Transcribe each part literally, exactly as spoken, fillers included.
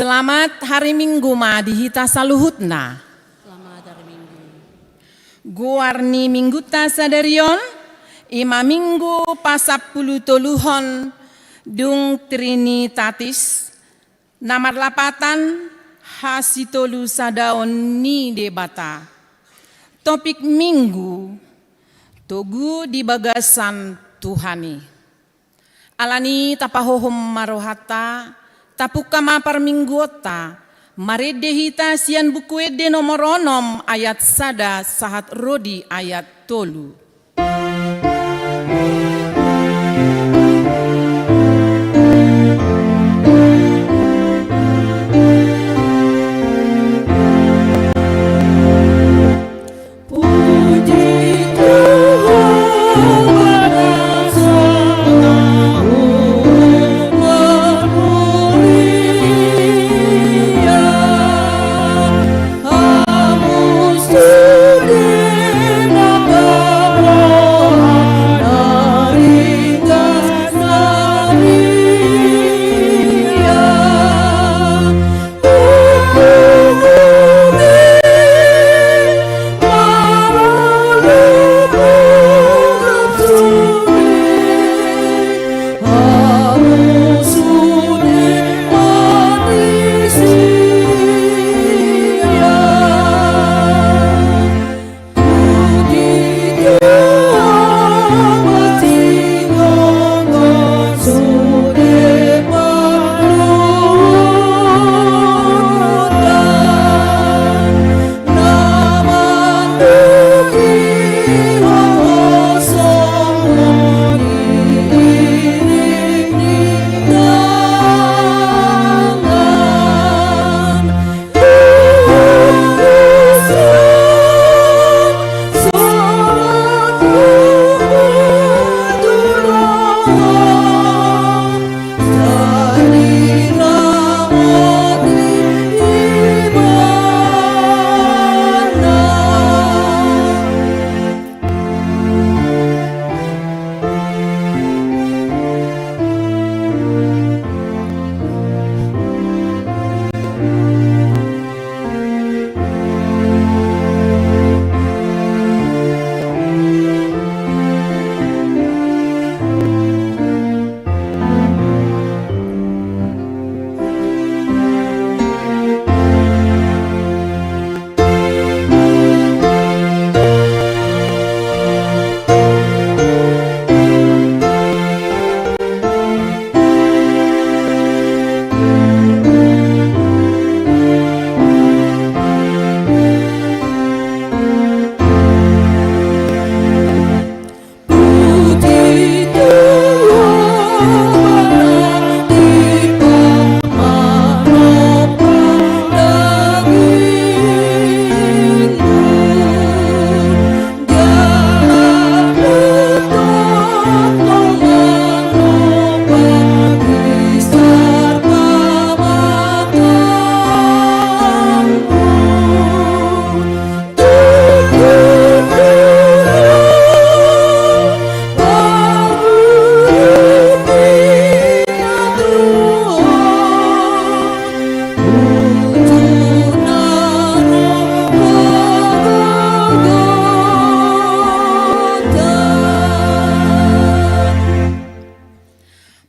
Selamat hari Minggu ma di hita saluhutna. Selamat hari Minggu. Goar ni Minggunta sadari on, i ma Minggu pasampulu toluhon dung Trinitatis, na marlapatan hasitolusadaon ni Debata. Topik Minggu, togu di bagasan Tuhan i. Alani tapahohom ma rohanta, tapungka ma parmingguonta, marende hita sian Buku Ende nomor onom ayat sada sahat ro di ayat tolu.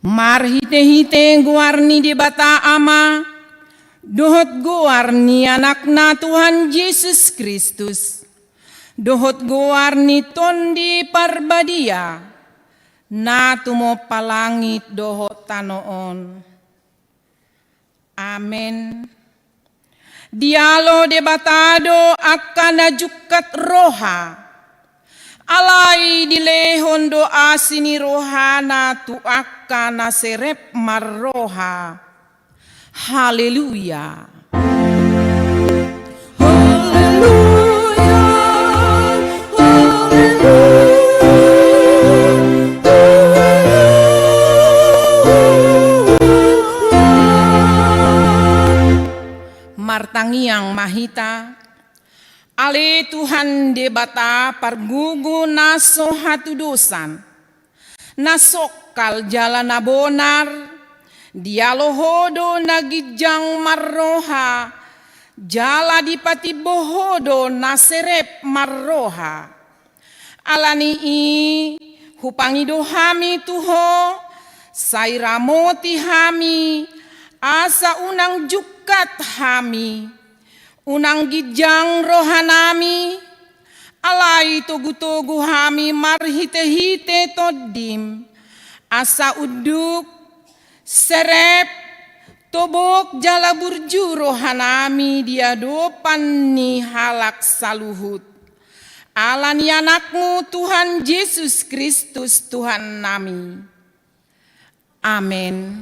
Marhitehite goar ni Debata Ama, dohot goar ni Anakna Tuhan Jesus Kristus, dohot goar ni Tondi Parbadia, na tumompa langit dohot tano on. Amen. Dialo Debata do angka na jungkat roha, alai dilehon do asi ni rohana tu angka na serep marroha. Haleluya. Haleluya, haleluya, haleluya. Martangiang ma hita. Ale Tuhan Debata pargogo na so hatudosan, na songkal jala na bonar, Dialo Ho do na ginjang marroha, jala dipatimbo Ho do na serep marroha. Ala ni i, hupangido hami tu Ho, sai ramoti hami, asa unang jungkat hami. Unang ginjang rohanami, alai togu-togu hami marhite-hite Tondim, asa unduk, serep, tobok jala burju rohanami di adopan ni halak saluhut. Ala ni AnakMu Tuhan Jesus Kristus Tuhannami. Amen.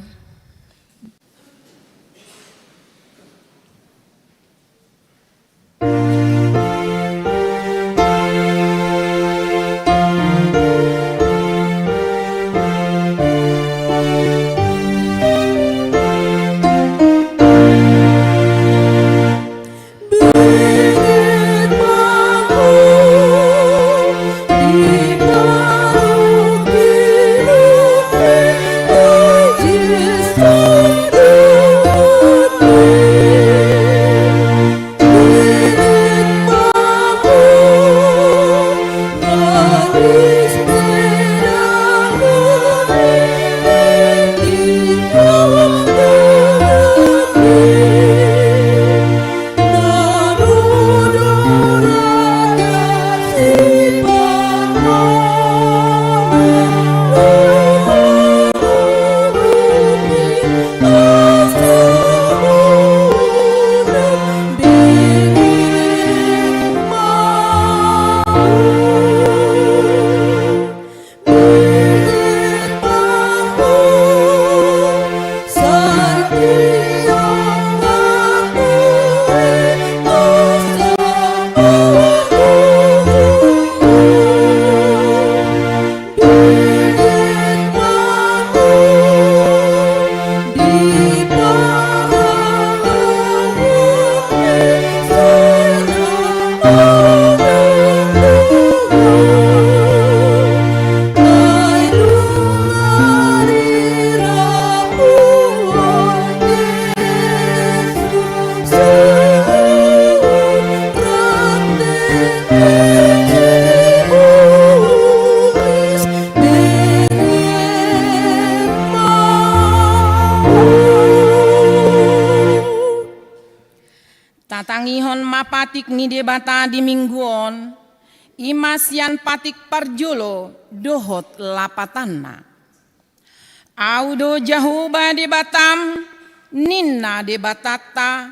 Tatangihon ma patik ni Debata di minggu on, i ma sian patik parjolo dohot lapatanna. Ahu do Jahowa Debatam, ninna Debatanta,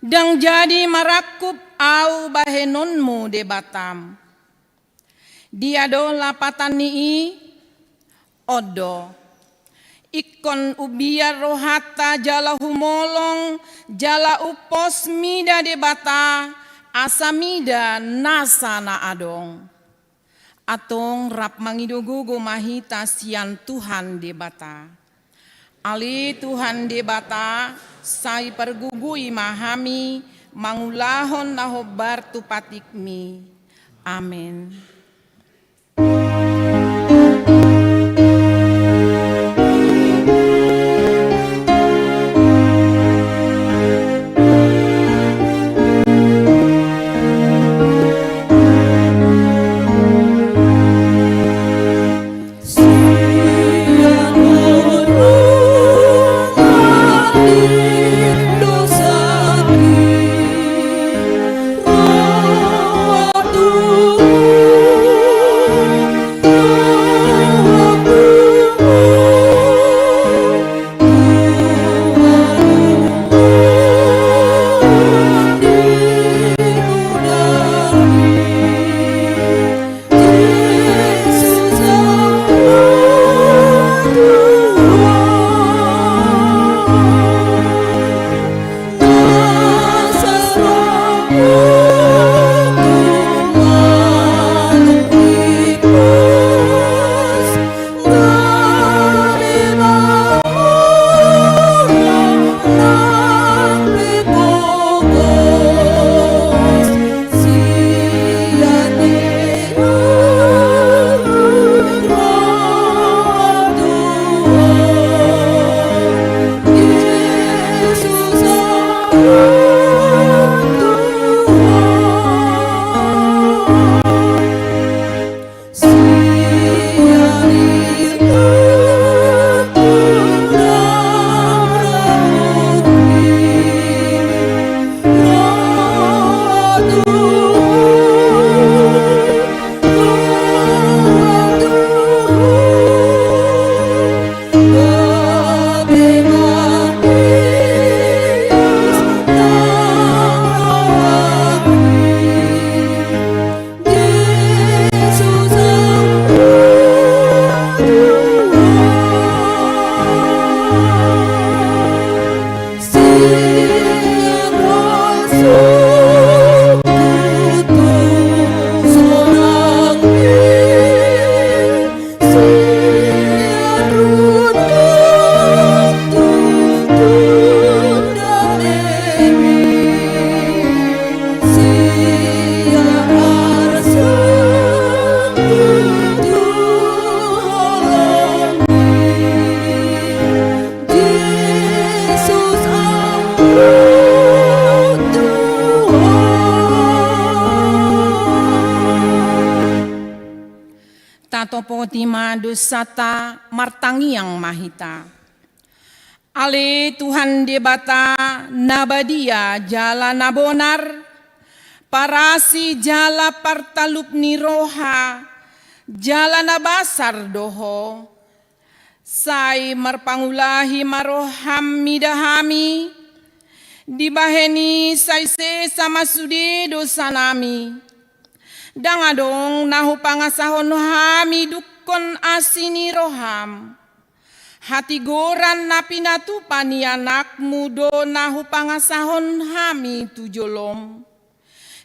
ndang jadi marangkup ahu bahenonmu Debatam. Dia do lapatan ni i? On do. Ingkon umbiar rohanta jala humolong, jala umpos mida Debata, asa mida nasa na adong. Antong rap mangido gogo ma hita sian Tuhan Debata. Ale Tuhan Debata, sai pargogoi ma hami mangulahon na hombar tu patikmi. Amen. dosanta, martangiang ma hita. Ale Tuhan Debata, na badia jala na bonar, parasi jala partalup ni roha, jala na basar do Ho. Sai marpangulahi ma roham mida hami, dibahen i sai sesa ma sude dosanami. Ndang adong na hupangasahon hami dungkon asi ni roham. Hatigoran na pinatupa ni Anakmu do na hupangasahon hami tu jolom.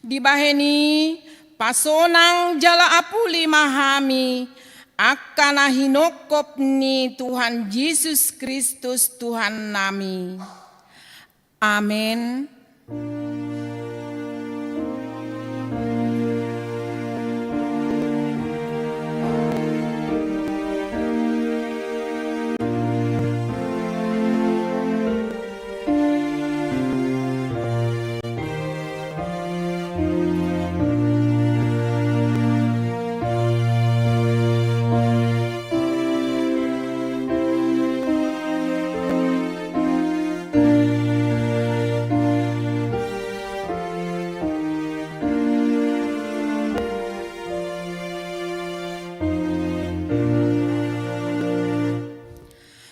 Dibahen i, pasonang jala apuli ma hami, angka na hinongkop ni Tuhan Jesus Kristus Tuhannami. Amen.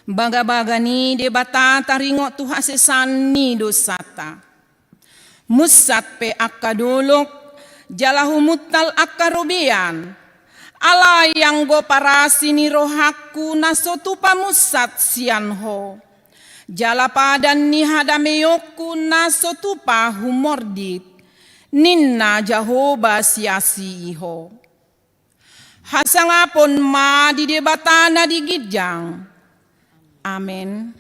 Bagabaga ni Debata taringot tu hasesaan ni dosanta. Munsat pe angka dolok, jala humuntal angka robean. Alai anggo parasi ni rohangku na so tupa munsat sian Ho. Jala padan ni hadameonku na so tupa humordit. Ninna Jahowa siasi i Ho. Hasangapon ma di Debata na di ginjang. Amen.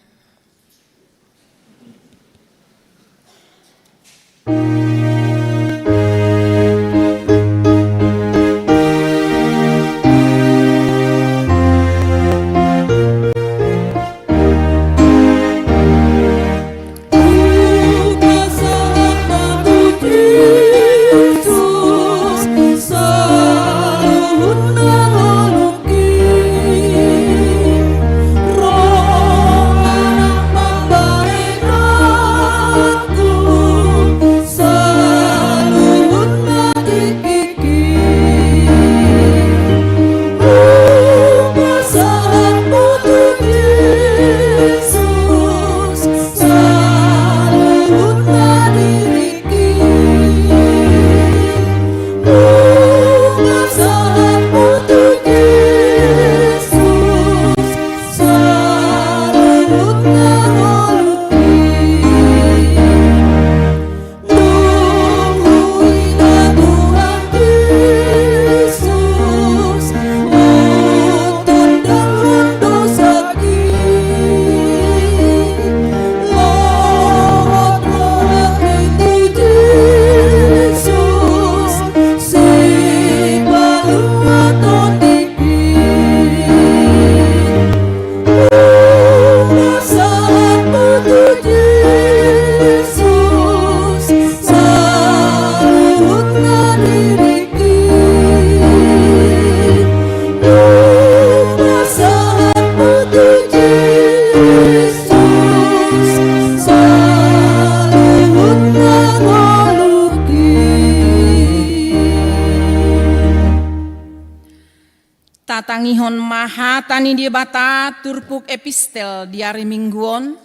Tatangihon ma hata ni Debata turpuk epistel di ari Minggu on,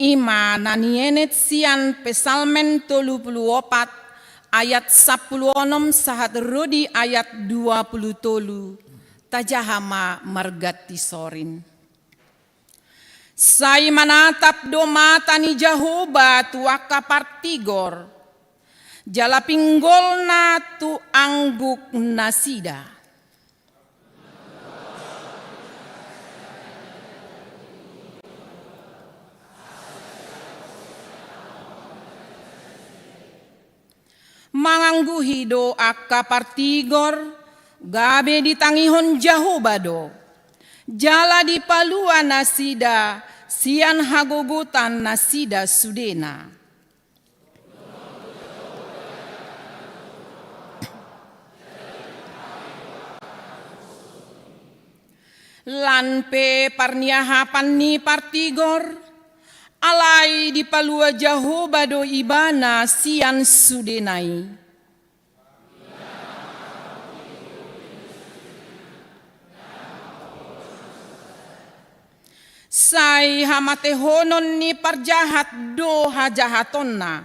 i ma na nienet sian Psalmen tolu pulu opat ayat sampulu onom sahat ro di ayat dua pulu tolu. Tajaha ma marganti sorin. Sai manatap do mata ni Jahowa tu angka partigor, jala pinggolna tu angguk nasida. Mangangguhi do angka partigor, gabe ditangihon Jahowa do. Jala dipalua nasida sian hagogotan nasida sudena. Lan pe parniahapan ni partigor, alai dipalua Jahowa do ibana sian sudena i. Sai hamatehonon ni parjahat do hajahatonna,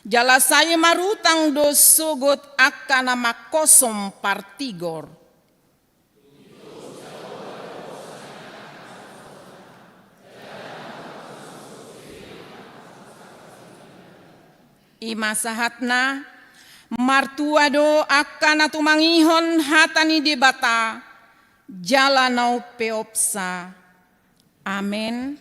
jala sai marutang do sogot angka na mangkosom partigor. I ma sahatna, martua do angka na tumangihon hata ni Debata, jala na umpeopsa. Amen.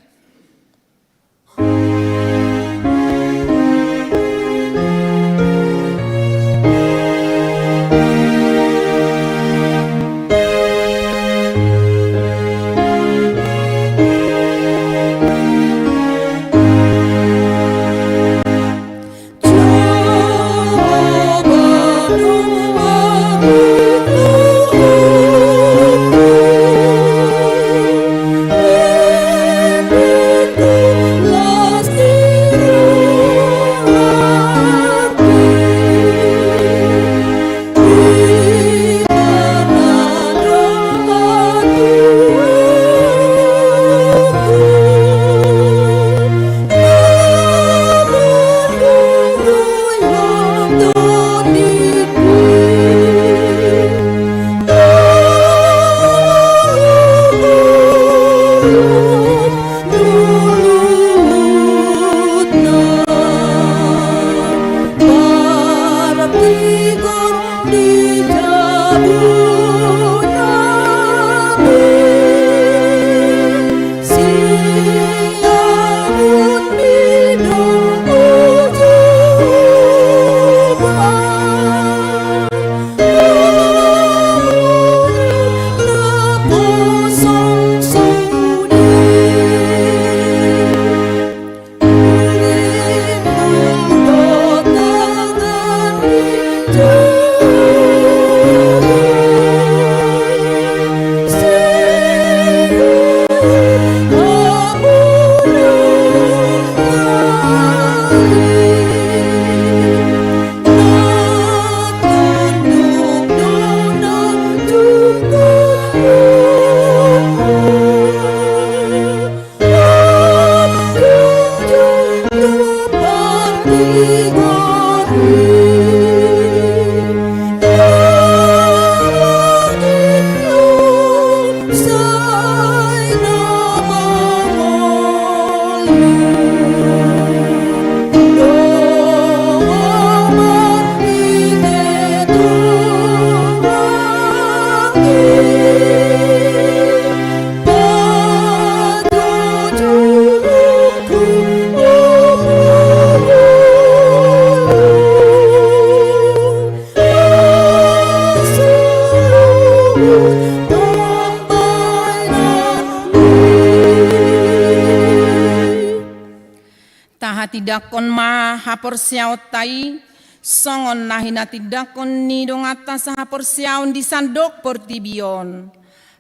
Tahatindangkon ma haporseaonta i, songon na hinatindangkon ni donganta sahaporseaon di sandok portibi on.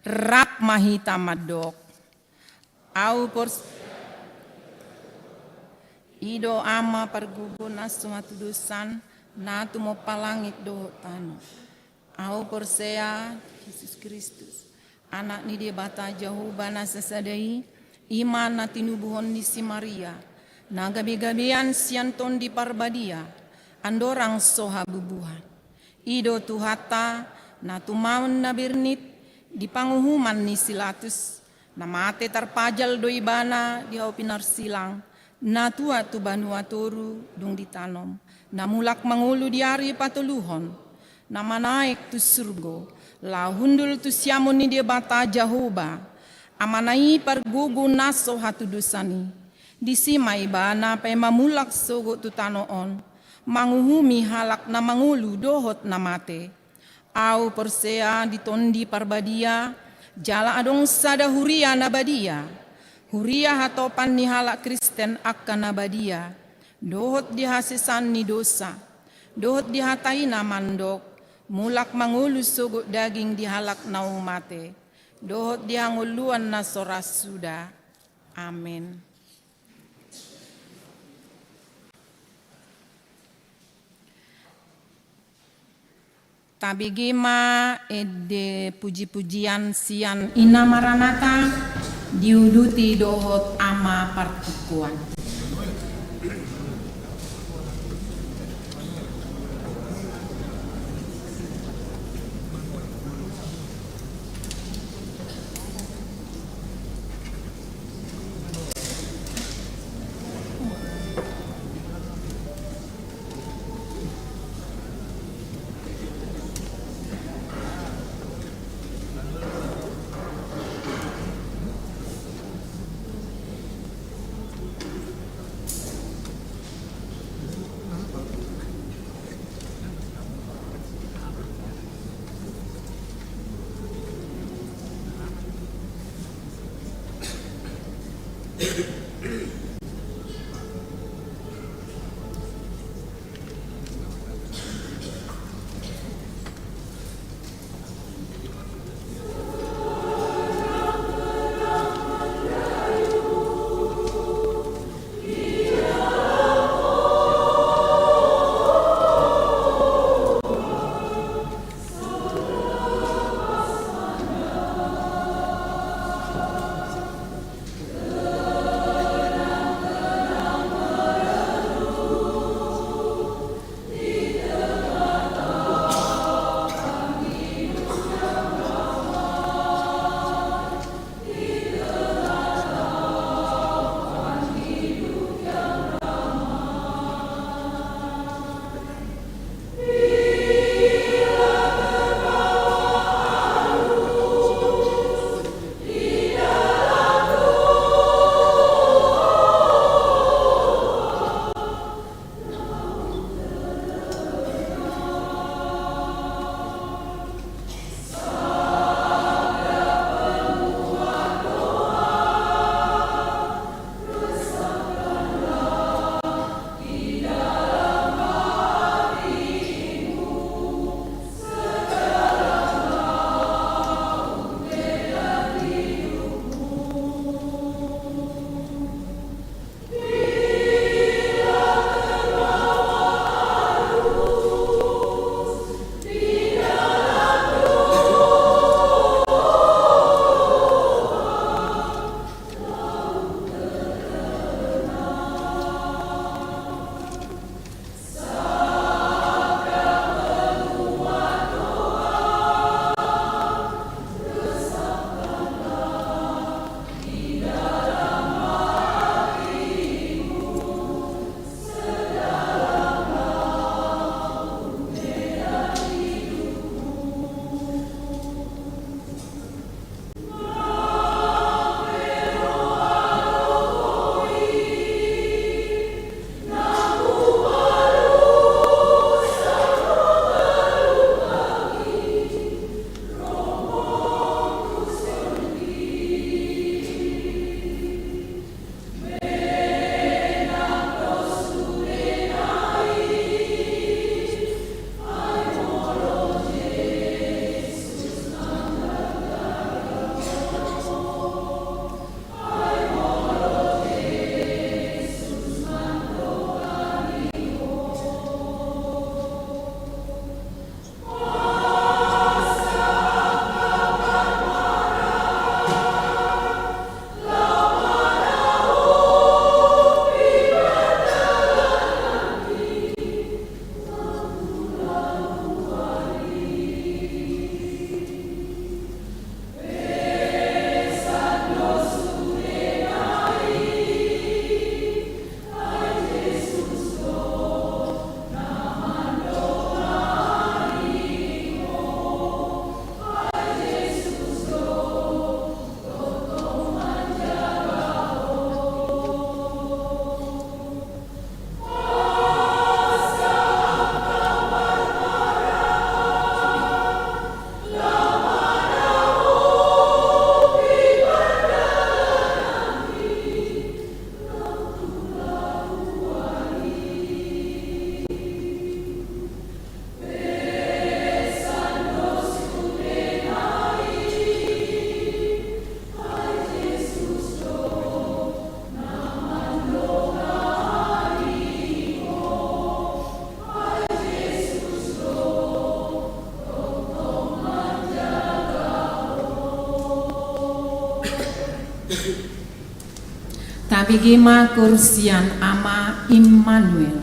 Rap ma hita mandok. Au pors-, i do Ama pargogo na so hatudosan, na tumompa langit dohot tano. Au porsea Jesus Kristus, Anak ni Debata Jahowa na sasada i, i ma na tinubuhon ni si Maria, na gabe-gabean sian Tondi Parbadia, andorang so habubuhan. I do Tuhanta, na tumaon na bernit di panguhuman ni si Latus, na mate tarpajal do ibana di hau pinarsilang, na tuat tu banua toru dung ditanom, na mulak mangolu di ari patoluhon, na manaek tu surgo, laho hundul tu siamun ni Debata Jahowa, Amana i pargogo na so hatudosan i. Disi ma ibana paima mulak sogot tu tano on, manguhumi halak na mangolu dohot na mate. Au porsea di Tondi Parbadia, jala adong sada huria na badia, huria hatopan ni halak Kristen angka na badia, dohot di hasesaan ni dosa, dohot di hata i na mandok, mulak mangolu sogot daging di halak naung mate. dohot di hangoluan na so ra suda. Amen. Tabege ma ende puji-pujian sian Ina Maranatha, diuduti dohot Ama Partukoan. Pigi ma kursian Ama Immanuel.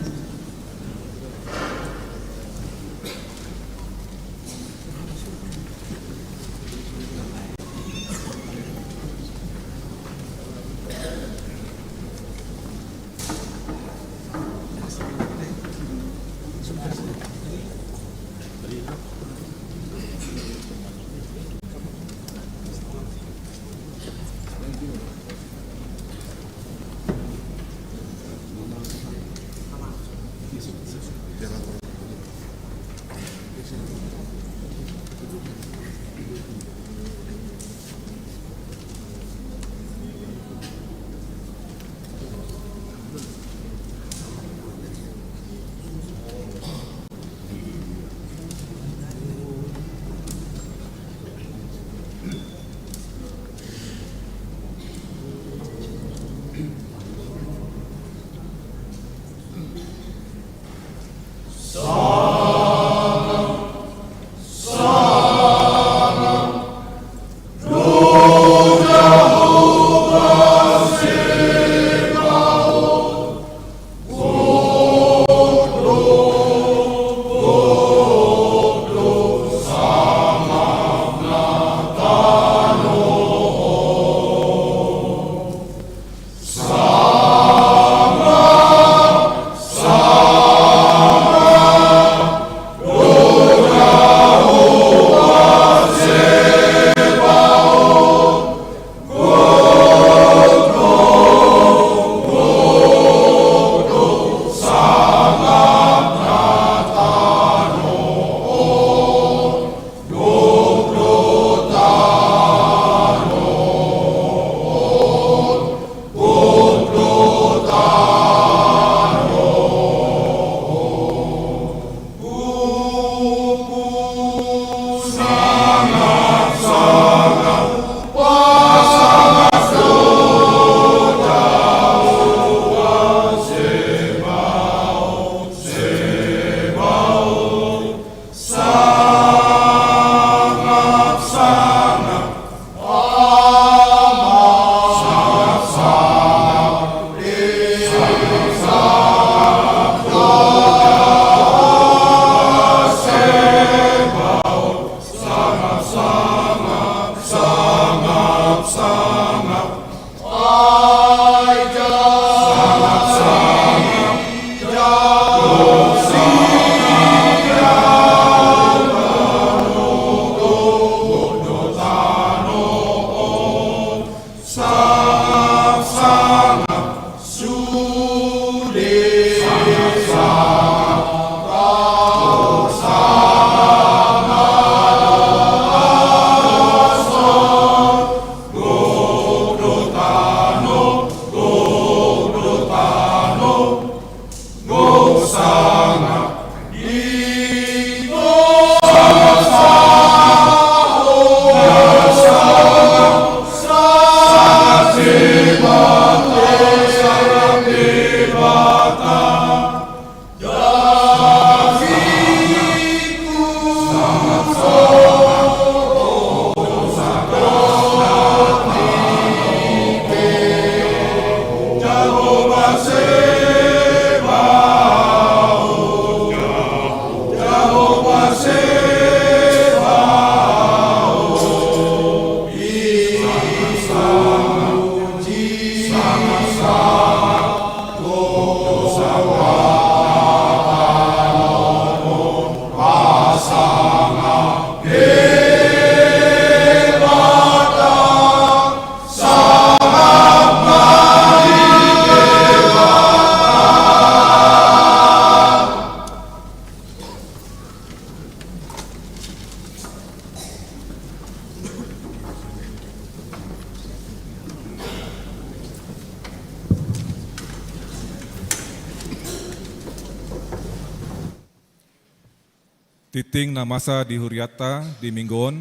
Tingting na masa di hurianta di Minggu on,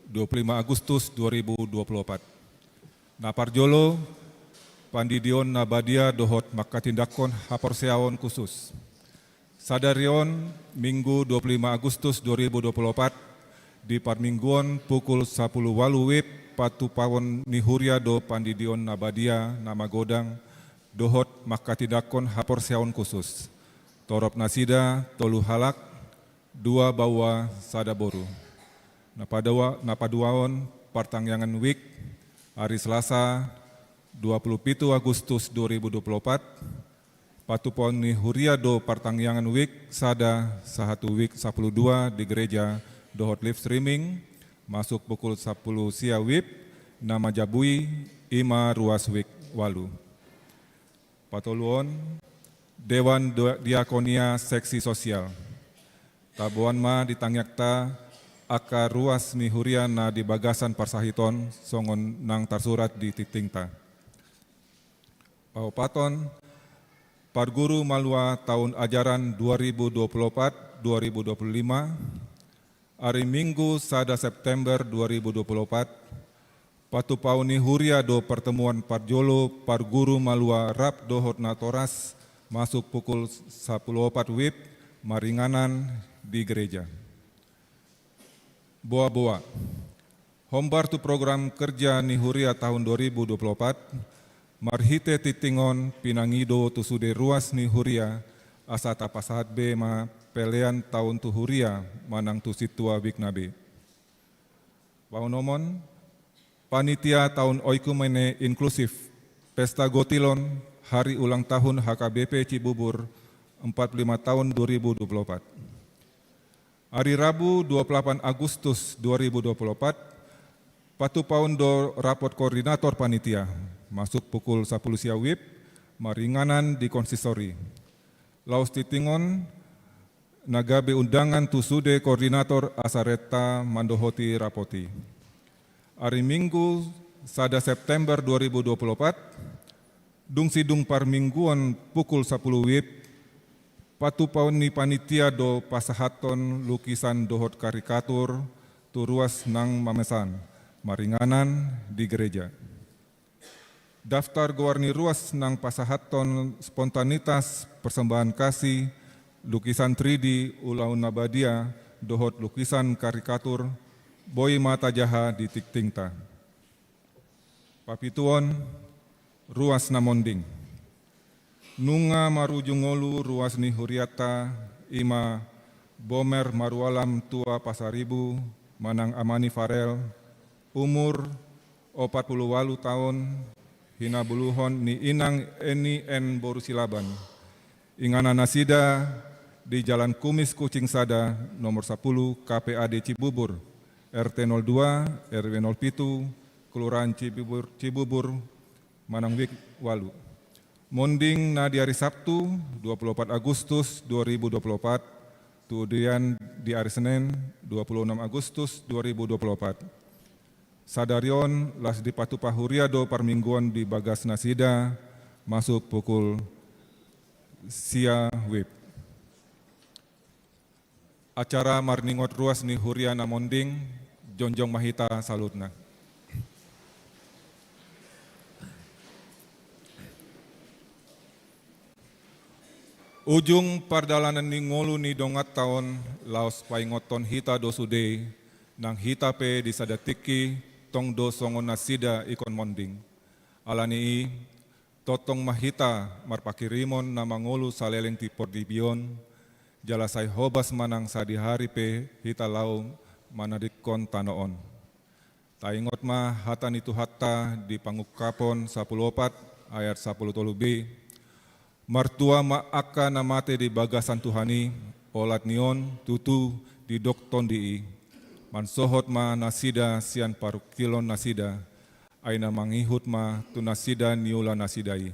dua puluh lima Agustus dua ribu dua puluh opat. Na parjolo, pandidion na badia dohot manghatindanghon haporseaon khusus. Sadari on, Minggu dua puluh lima Agustus dua ribu dua puluh opat, di parmingguon pukul sapuluh ualu wib, patupaon ni huria do pandidion na badia na magodang dohot manghatindanghon haporseaon khusus. Torop nasida tolu halak, dua baoa sada boru. Na padua-, na paduahon partangiangan wijk, ari Selasa, dua puluh pitu Agustus dua ribu dua puluh opat, patupaon ni huria do partangiangan wijk sada sahat tu wijk sampulu dua di gereja dohot live streaming, masuk pukul sampulu sia wib, na manjabui i ma ruas wijk ualu. Patoluhon, Dewan Do-, Diakonia Seksi Sosial. Taboan ma di tangiangta angka ruas ni huria na di bagasan parsahiton songon na tarsurat di tingtingta. Paopathon, parguru malua taon ajaran dua ribu dua puluh opat dua ribu dua puluh lima, ari Minggu sada September dua ribu dua puluh opat, patupaon ni huria do pertemuan parjolo parguru malua rap dohot natoras masuk pukul sampulu opat wib maringanan di gereja. Boa-boa. Hombar tu program kerja ni huria taon dua ribu dua puluh opat, marhite tingting on pinangido tu sude ruas ni huria asa tapasahat be ma pelean taon tu huria manang tu sintua wijk na be. Paonomon, panitia taon oikumene inklusif, pesta gotilon, hari ulang tahun H K B P Cibubur, empat puluh lima tahun dua ribu dua puluh opat. Ari Rabu dua puluh delapan Agustus dua ribu dua puluh opat, patupaon do rapot koordinator panitia, masuk pukul sampulu sia wib, maringanan di konsistori. Laos tingting on na gabe undangan tu sude koordinator asa renta mandohoti rapot i. Ari Minggu sada September dua ribu dua puluh opat, dung sidung parmingguon pukul sampulu wib, patupaon ni panitia do pasahathon lukisan dohot karikatur tu ruas na mamesan, maringanan di gereja. Daftar goar ni ruas na pasahathon spontanitas persembahan kasih, lukisan tiga D, ulaon na badia, dohot lukisan karikatur, boi ma tajaha di tingtingta. Papituhon, ruas na monding. Nunga marujung ngolu ruas ni hurianta, i ma Bomer Marualam tua Pasaribu, manang Amani Farel, umur opat puluh ualu taon, hinabuluhon ni inang Eni N boru Silaban. Inganan nasida di Jalan Kumis Kucing sada, nomor sampulu, K P A D Cibubur, R T nol dua, R W nol pitu, Kelurahan Cibubur, Cibubur, manang wijk ualu. Monding na di ari Sabtu, dua puluh opat Agustus dua ribu dua puluh opat, tu udian di ari Senen, dua puluh enam Agustus dua ribu dua puluh opat. Sadari on, laos dipatupa huria do parmingguon di bagas nasida, masuk pukul sia wib. Acara marningot ruas ni huria na monding, jongjong ma hita saluhutna. Ujung pardalanan ni ngolu ni donganta on, laos paingothon hita do sude, nang hita pe di sada tingki, tong do songon nasida ingkon monding. Ala ni i, tongtong ma hita marpanghirimon na mangolu saleleng di portibi on, jala sai hobas manang sadihari pe hita laho manadingkon tano on. Taingot ma hata ni Tuhanta di Pangungkapon sampulu opat ayat sampulu tolu b, martua ma angka na mate di bagasan Tuhan i, olat ni on tutu didok Tondi i. Mansohot ma nasida sian parungkilon nasida, ai na mangihut ma tu nasida niula nasida i.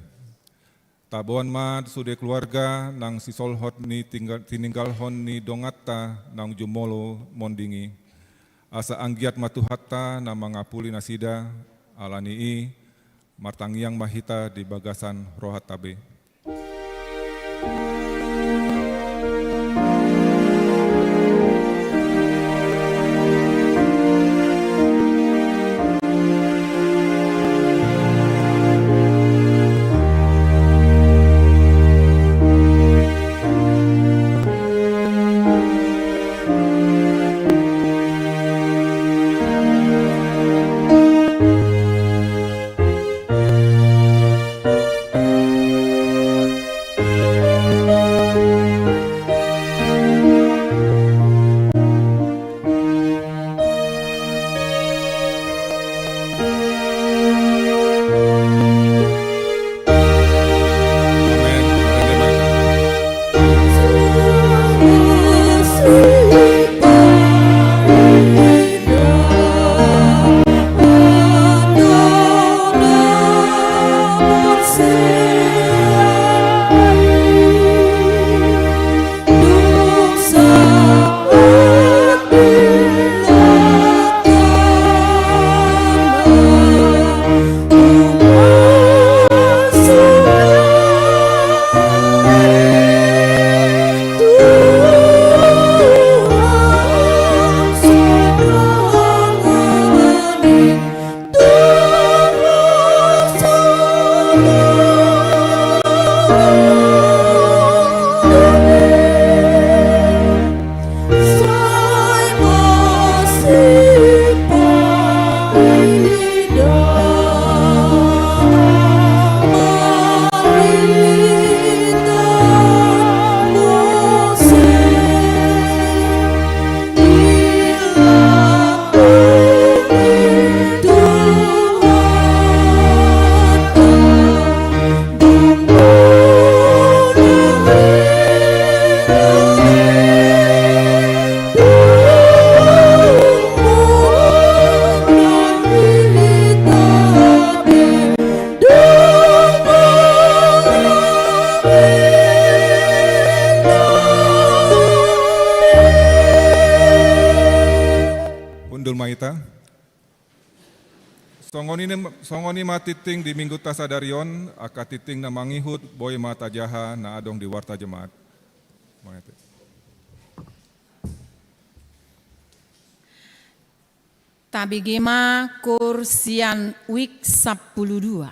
Taboan ma sude keluarga nang sisolhot ni tinggal, tininggalhon ni donganta naung jumolo monding i. Asa anggiat ma Tuhanta na mangapuli nasida, ala ni i, martangiang ma hita di bagasan rohanta be. ma hita. Songon i, songon i ma tingting di minggunta sadari on, angka tingting na mangihut boi ma tajaha na adong di warta Jemaat. Mauliate. Tabege ma koor sian wijk sampulu dua.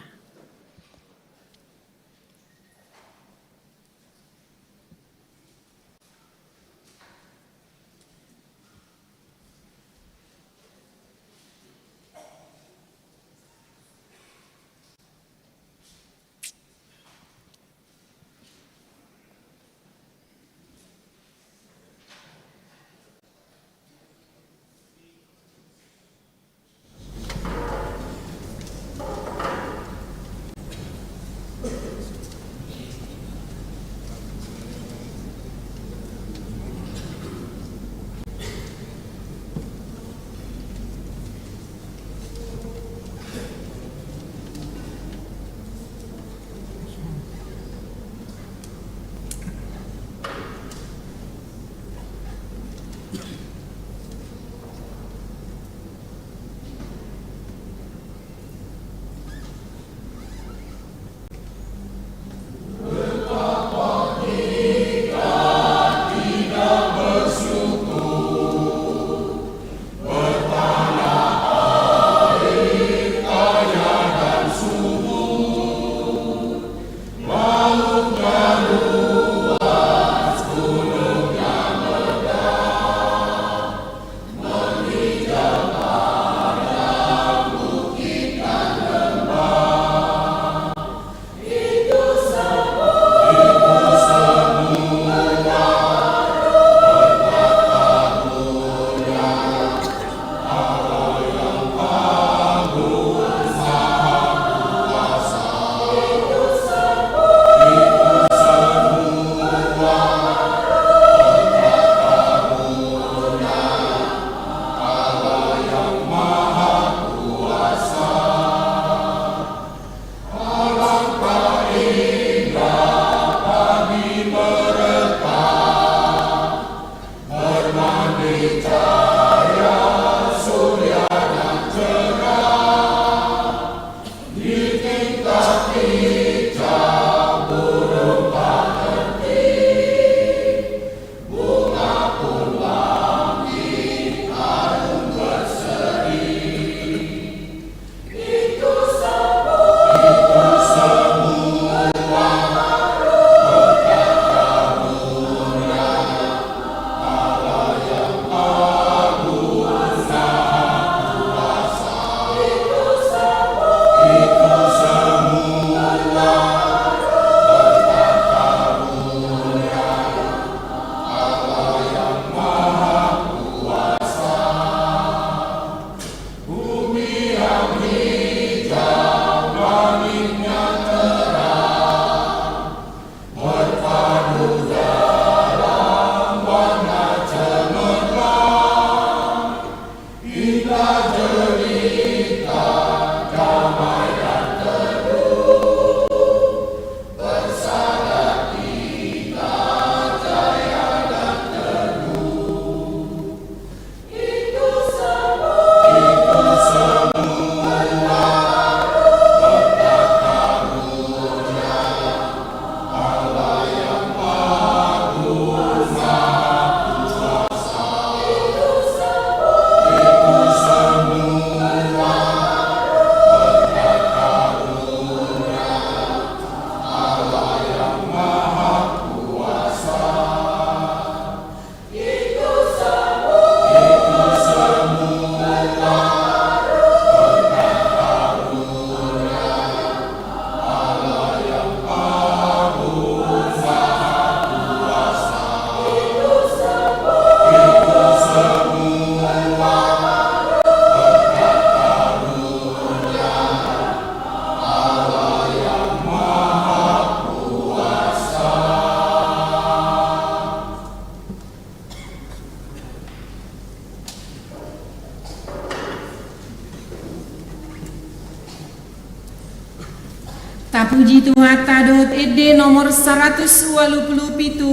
Tapuji Tuhanta dohot ende nomor saratus ualu pulu pitu,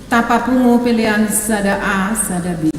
tapapungu pelean sada A sada B.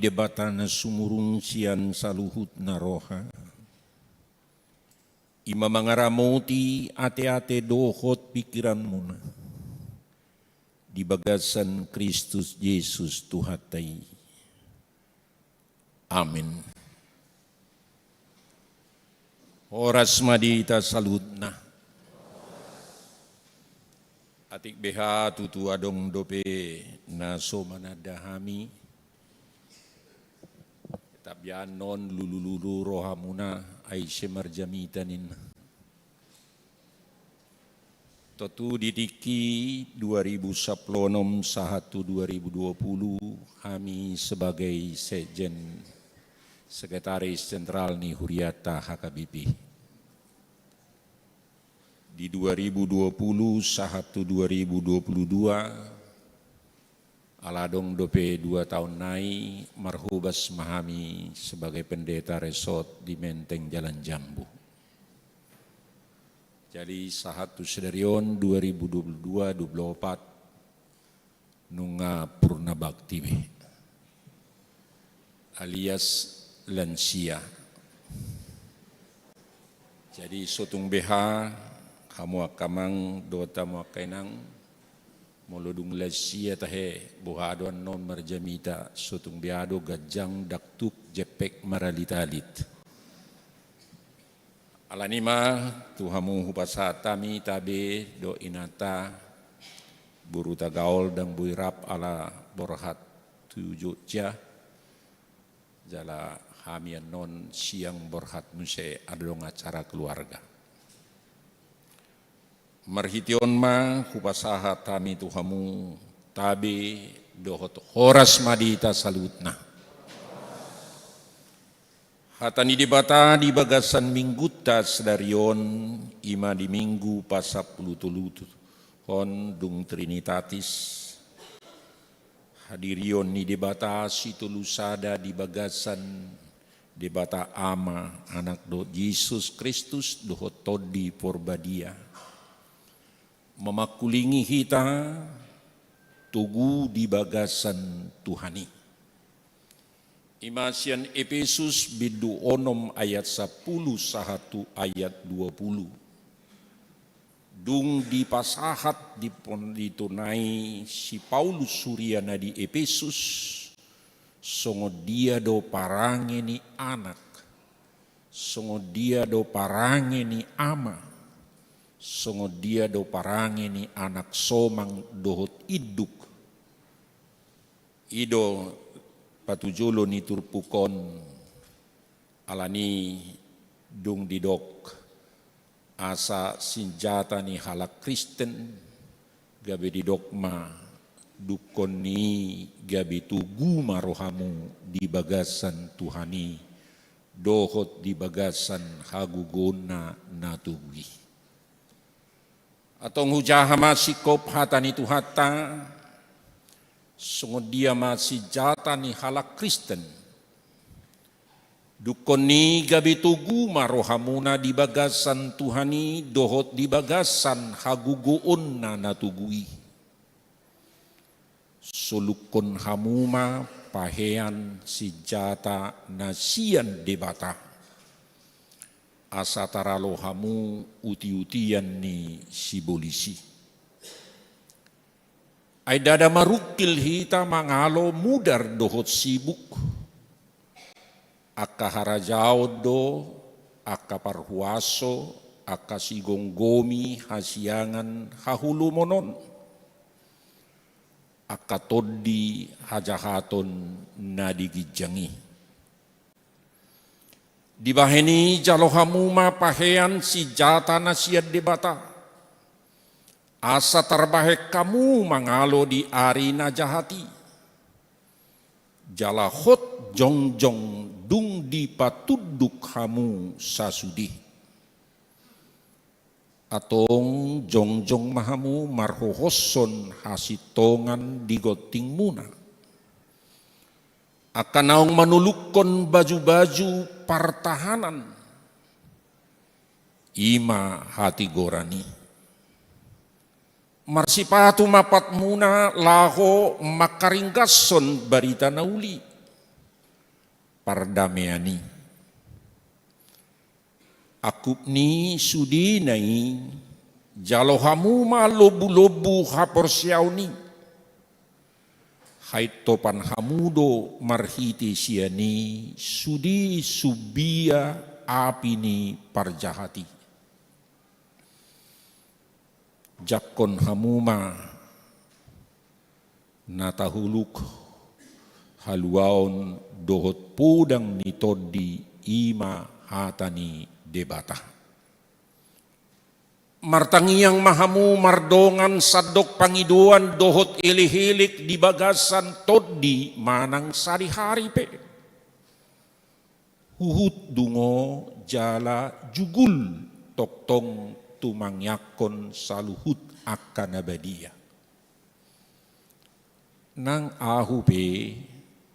Debata na sumurung sian saluhut na roha, i ma mangaramoti ateate dohot pingkiranmuna di bagasan Kristus Jesus Tuhanta i. Amin. Horas ma di hita saluhutna. Atik beha tutu adong dope na so mananda hami. Tapian on lulululu rohamuna, ai ise marjamita ninna. Tontu di tingki dua ribu sampulu onom sahat tu dua ribu dua pulu, hami sebagai sekjen, sekretaris jenderal ni huriata H K B P. Di dua ribu dua pulu sahat tu dua ribu dua pulu dua, ala adong dope dua taon nai, marhobas ma hami sebagai pendeta resort di Menteng Jalan Jambu. Jadi sahat tu sadari on dua ribu dua pulu dua, dua pulu opat, nunga purna bakti be, alias lansia. Jadi so tung beha, hamu angka amang dohot hamu angka inang, molo dung lansia tahe, boha do annon marjamita, so tung beha do ganjang, daktuk, jempek, maralit-alit. Alani ma tu hamu hupasahat hami tabe dohot inanta, boru Tagaol ndang boi rap ala borhat tu Jogja. Jala hami annon siang borhat muse, adong acara keluarga. Marhite on ma hupasahat hami tu hamu tabe dohot horas ma di hita saluhutna. Hata ni Debata di bagasan minggunta sadari on, i ma di Minggu pasampulu tolu on, dung Trinitatis. Hadirion ni Debata Sitolu Sada di bagasan Debata Ama, Anak dohot Jesus Kristus dohot Tondi Porbadia mamangkulingi hita togu di bagasan Tuhan i. I ma sian Epesus bindu onom ayat sampulu sahat tu ayat dua pulu. Dung dipasahat di pon-, di tona i si Paulus huria na di Epesus, songon dia do parange ni anak, songon dia do parange ni ama, songon dia do parange ni anak somang dohot induk. I do patujolo ni turpuk on, alani dung didok asa sinjata ni halak Kristen, gabe didok ma, dungkon ni i gabe togu ma rohamu di bagasan Tuhan i, dohot di bagasan hagogoonna na togu i. Antong hujaha ma singkop hata ni Tuhanta, songon dia ma sinjata ni halak Kristen. Dungkon ni i gabe togu ma rohamuna di bagasan Tuhan i dohot di bagasan hagogoonna na togu i. Solukkon hamu ma pahean sinjata na sian Debata, asa taralo hamu uti-utian ni sibolis i. Ai ndada marungkil hita mangalo mudar dohot sibuk. Angka harajaon do, angka parhuaso, angka sigomgomi, hasiangan, haholomon on, angka tondi, hajahaton na di ginjang i. Dibahen i jalo hamu ma pahean sinjata na sian Debata, asa tarbahen hamu mangalo di ari na jahat i. Jala hot jongjong dung dipatunduk hamu sasude. Antong jongjong ma hamu marhohoshon hasintongan di gontingmuna. Angka naung manolukkon baju-baju partahanan, i ma hatigoran i. Marsipatu ma patmuna laho mangkaringgashon barita na uli. pardamean i. Angkup ni sudena i, jalo hamu ma lombu-lombu haporseaon i. Haintopan hamu do marhite sian i sude sumbia api ni parjahat i. Jangkon hamu ma na tahuluk haluaon dohot podang ni tondi, i ma hata ni Debata. Martangiang ma hamu mardongan sandok pangidoan dohot elek-elek di bagasan tondi manang sadihari pe. Huhut dungo jala jugul tongtong tumangiangkon saluhut angka na badia. Nang ahu pe,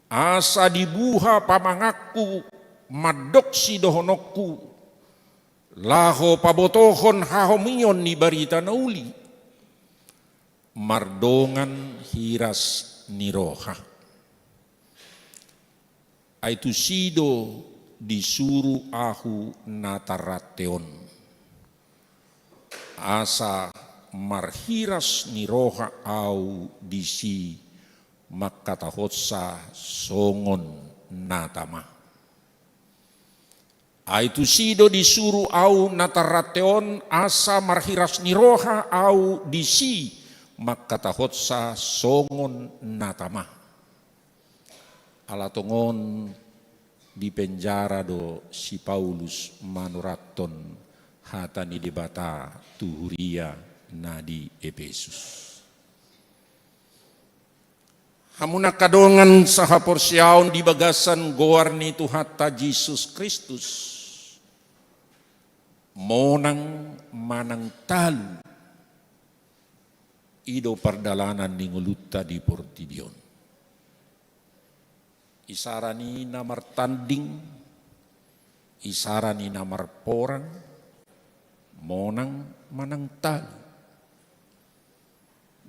asa dibuha pamanganku mandok sidohononku, laho pabotohon hahomion ni barita na uli, mardongan hiras ni roha. Ai tusi do disuru ahu na tarrante on, asa marhiras ni roha ahu disi mangkatahonsa songon na tama. Ai tusi do disuru ahu na tarrante on, asa marhiras ni roha ahu disi mangkatahonsa songon na tama. Ala tongon di penjara do si Paulus manurathon hata ni Debata tu huria na di Epesus. Hamu na angka dongan sahaporseaon di bagasan goar ni Tuhanta Jesus Kristus, monang manang talu, i do pardalanan ni ngolunta di portibi on. Isara ni na martanding, isara ni na marporang, monang manang talu.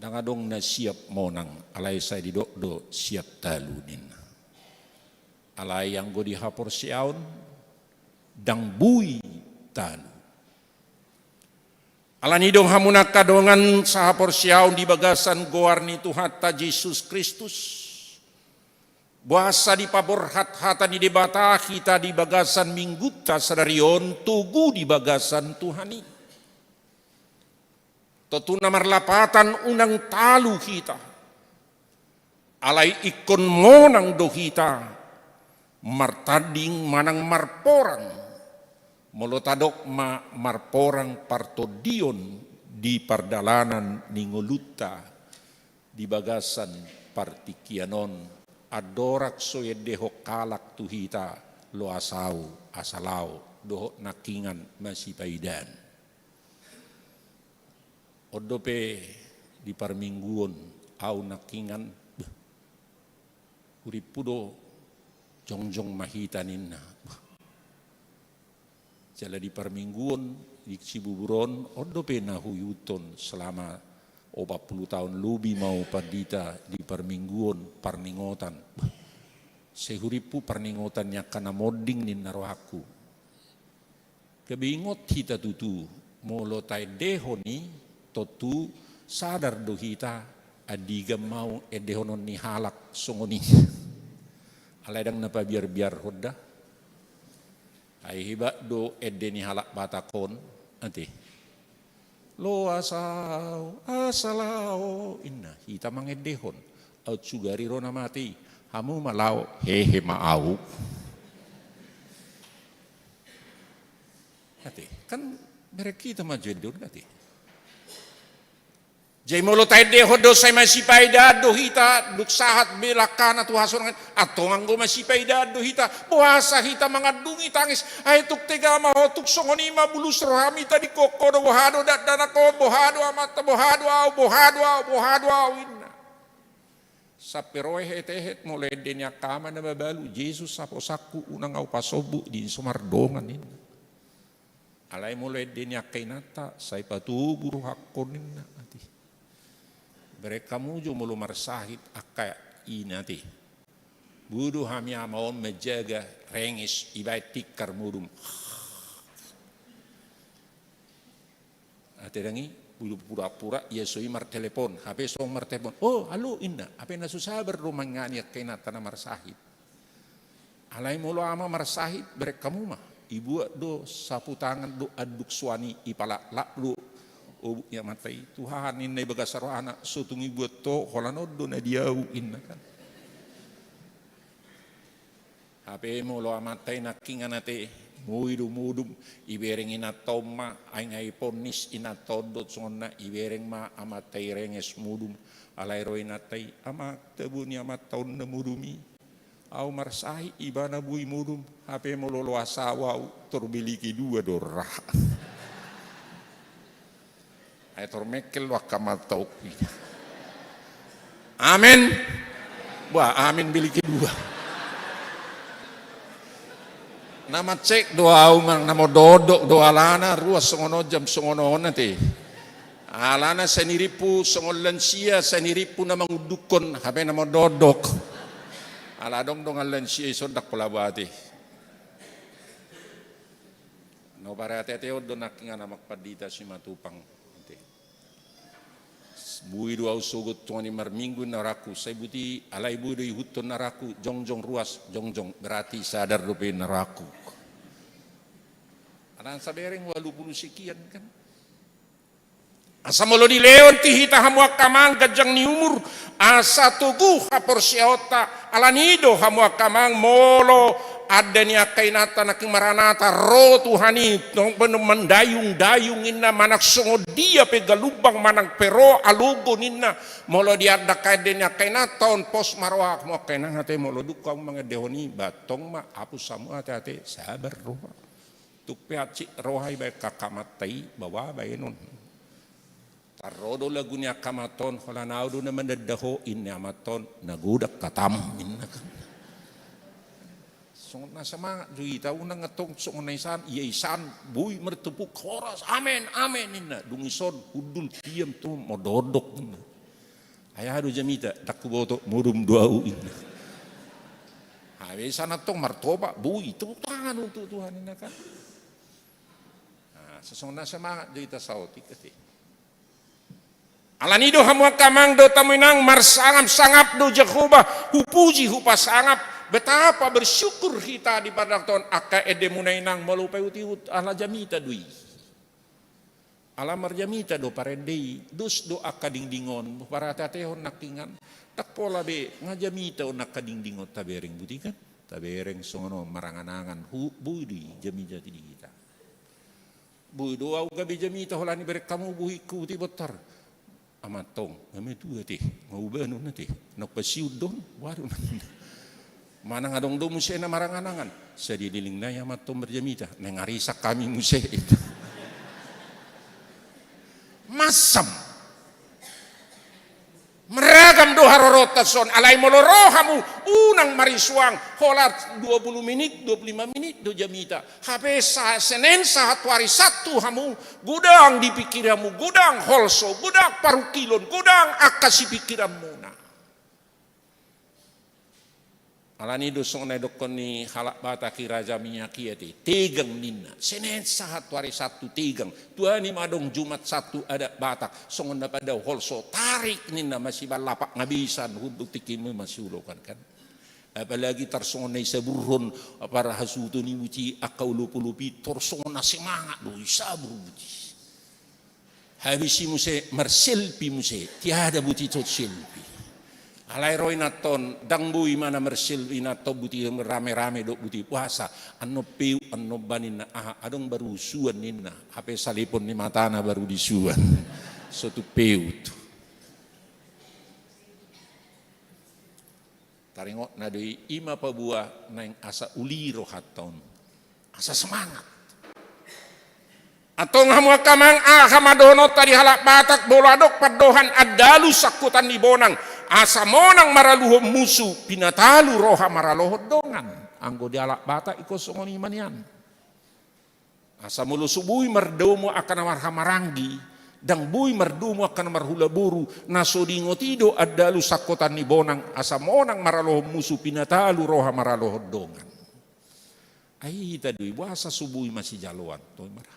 Ndang adong na siap monang, alai sai didok do siap talu ninna. Alai anggo di haporseaon, ndang boi talu. Alani i do hamu na angka dongan sahaporseaon di bagasan goar ni Tuhanta Jesus Kristus, boasa dipaborhat hata ni Debata hita di bagasan minggunta sadari on, togu di bagasan Tuhan i. Tontu na marlapatan unang talu hita. Alai ingkon monang do hita martanding manang marporang. Molo tadok ma marporang partondion di pardalanan ni ngolunta di bagasan partingkian on, andorang so iendehon halak tu hita, loas ahu asa lao, dohot nangkiningan masipaidaan. On dope di parmingguon ahu nangkiningan, beh, hurimpu do jongjong ma hita ninna. Jala di parmingguon, di sibuburon, on dope na huihuthon selama opat puluh taon lobi ma ahu pandita di parmingguon parningotan. Beh, sai hurimpu parningotan ni angka na monding ninna rohangku. Gabe ingot hita tutu, molo taendehon i, tontu sadar do hita, andigan ma ahu endehonon ni halak songon i. Alai ndang na pabiarbiarhon da. Ai hebat do ende ni halak Batak on, ate. Loas ahu asa lao, inna, hita mangendehon. Aut sugari ro na mate i, hamu ma lao, hehe ma ahu. Ate, kan bereng hita ma jo ende on, ate. Jadi molo taendehon do sai masipaidaan do hita, dung sahat be langkana tu hasorangan, antong anggo masipaidaan do hita, boasa hita mangandungi tangis, ai tung tega ma ho, tung songon i ma bulus rohami, tadingkon ho do, boha do dakdanak on, boha do amanta, boha do ahu, boha do ahu, boha do ahu, inna. Sampe ro ehetehet molo ende ni angka ama na mabalu, Jesus haposanku, unang ahu pasombu, dung i so mardongan, inna. Alai molo ende ni angka inanta, sai patogu rohangkon, inna, ate. Bereng hamu jo molo marsahit angka ina, ate. Boi do hami ama on manjaga renges, ibaen tikar modom. Ate dang i, boi do pura-pura ia so i martelepon, hape songon martelepon. O, alo, inna, hape na so sabar do mangani angka inanta na marsahit. Alai molo ama marsahit, bereng hamu ma. Ibuat do sapu tangan dohot anduk suan i, ipalaklak do obuk ni amanta i. Tuhan, inna i bagasan rohana, so tung ibuat ho, holan on do na di ahu, inna kan. Hape molo amanta i nangkingan ate, boi do modom, ibereng inanta on ma, ai nga iponnis inanta on dohot songonna, ibereng ma amanta i renges modom. Alai ro inanta i, amang, tabo ni amanta on na modom i. Ahu marsahit, ibana boi modom, hape molo loas ahu, ahu tor beleke dua do ra. Ai tor mengkel do angka amanta on. Amen. Bah, amen beleke dua. Na mansek do ahu, mang, na mondodok do alana, ruas songon on jam songon on ate. Alana senirimpu songon lansia, senirimpu na mangundukkon, hape na mondodok. Ala adong dongan lansia i so ndang pola bati. Na huparate-atehon do nangkingan Amang Pandita Simatupang. Boi do ahu sogot songon i marminggu inna rohangku, sai boti alai boi do ihuthon na rohangku, jongjong ruas, jongjong, berarti sadar dope inna rohangku. Alana sabereng ualu pulu sekian kan. Asa molo dilehon tu hita hamu angka amang ganjang ni umur, asa togu haporseaonta, alani do hamu angka amang molo ande ni angka inanta nangkin maranata ro Tuhan i, tong pe mandayung-dayung inna, manang songon dia pe galumbang manang pe ro alogo ninna, molo diandang ande ni angka inanta on pos ma roha hamu angka inang ate, molo dung hamu mangendehon i, ba tong ma hapus hamu ate-ate, sabar roha. Tung pe hansit roha ibaen angka amanta i, baoa baenon. Tar ro do lagu ni angka amanta on, holan ahu do na mananda ho, inna amanta on, na godang hatam, inna kan. Songon na semangat do hita, unang antong songon na isan, ia isan boi martopuk horas, amen, amen, inna. Dung ison hundul, diam tu, mondodok, inna. Ai aha do jamita, ndang huboto, modom do ahu, inna. Hape isan antong martopak, boi, tepuk tangan untuk Tuhan, inna kan. Nah, songon na semangat do hita saotik ate. Alani do hamu angka amang dohot hamu inang, marsangap-sangap do Jahowa, hupuji hupasangap, betapa bersyukur hita di pardalanan on, angka endemuna inang, molo paihut-ihut ala jamita do i. Ala marjamita do parende i, dos do angka dingding on, huparate-atehon nangkingan. Ndang pola be, nga jamita on angka dingding on tabereng boti kan. Tabereng songon on marangan-angan, hu, boi do i jamita di hita. Boi do ahu gabe jamita holan ibereng hamu bohingku boti bontar. Amanta on, nga matua ate, nga ubanon ate, naung pensiun do on, waduh. Manang adong do muse na marangan-angan, saleleng nai amanta on marjamita, naeng arisak hami muse. Masam. Maragam do haroroanta son, alai molo ro hamu, unang marisuang, holan dua puluh menit, dua puluh lima menit do jamita. Hape sa-, Senin sahat tu ari Sabtu hamu, godang di pingkiranmu, godang holso, godang parungkilon, godang angka sipingkiranmuna. Alani do songon na didokkon ni halak Batak i, raja miak i ate, tegang ninna. Senin sahat tu ari Sabtu tegang. Tua ni ma adong Jumat Sabtu adat Batak, songon na pandao holso, tarik ninna, masiban lapak nga be isan, hundul tingki ma masiulokan kan. Apalagi tar songon na isaburhon, parhasuhuton i boti angka olop-olop i, tor songon na semangat do isabur boti. Habis i muse marselfie muse, tiada boti tong selfie. Alai ro inanta on, ndang boi ma na marselfie inanta on boti rame-rame dohot boti puasa, annon peu, annon baninna aha, adong baru suan ninna, hape salipon ni matana baru disuan. So tung peu tu. Taringotna do i, i ma paboa naeng asa uli rohanta on. Asa semangat. Antong hamu angka amang, aha ma dohononta di halak Batak, molo adong pandohan andalu sangkutan ni bonang, asa monang maraluhon musu, pinatalu roha maralohon dongan. Anggo di halak Batak ingkon songon i ma nian. Asa molo so boi mardomu angka na marhahamaranggi, Ndang boi mardomu angka na marhula boru, na so diingot i do andalu sangkotan ni bonang, asa monang maralohon musu pinatalu roha maralohon dongan. Ai hita do i, boasa so boi masijaloan, toe ma ra.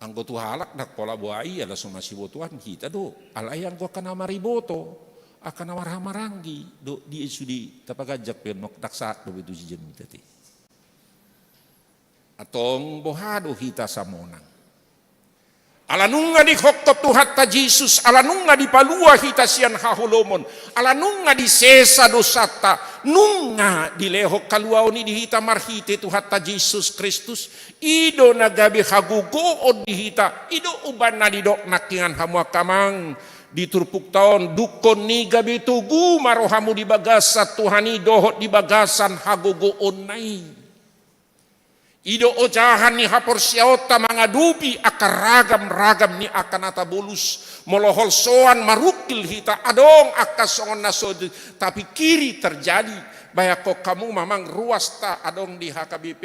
Anggo tu halak ndang pola boa i, ala so masibotoan hita do. Alai anggo angka na mariboto, angka na marhahamaranggi do, dia sude tapaganjang pe, ndang sahat dope tu si jamita te. Antong boha do hita asa monang? Ala nunga dihophop Tuhanta Jesus, ala nunga dipalua hita sian haholomon, ala nunga disesa dosanta, nunga dilehon haluaon i di hita marhite Tuhanta Jesus Kristus. I do na gabe hagogoon di hita. I do umbahen na didok nangkiningan hamu angka amang di turpukta on, dungkon ni gabe togu ma rohamu di bagasan Tuhan i dohot di bagasan hagogoonna i. I do ojahan ni haporseaonta mangadopi angka ragam-ragam ni angka na tabolus. Molo holsoan marungkil hita, adong angka songon na so tapikiri terjadi. Bayangkon hamu ma amang ruasta adong di H K B P,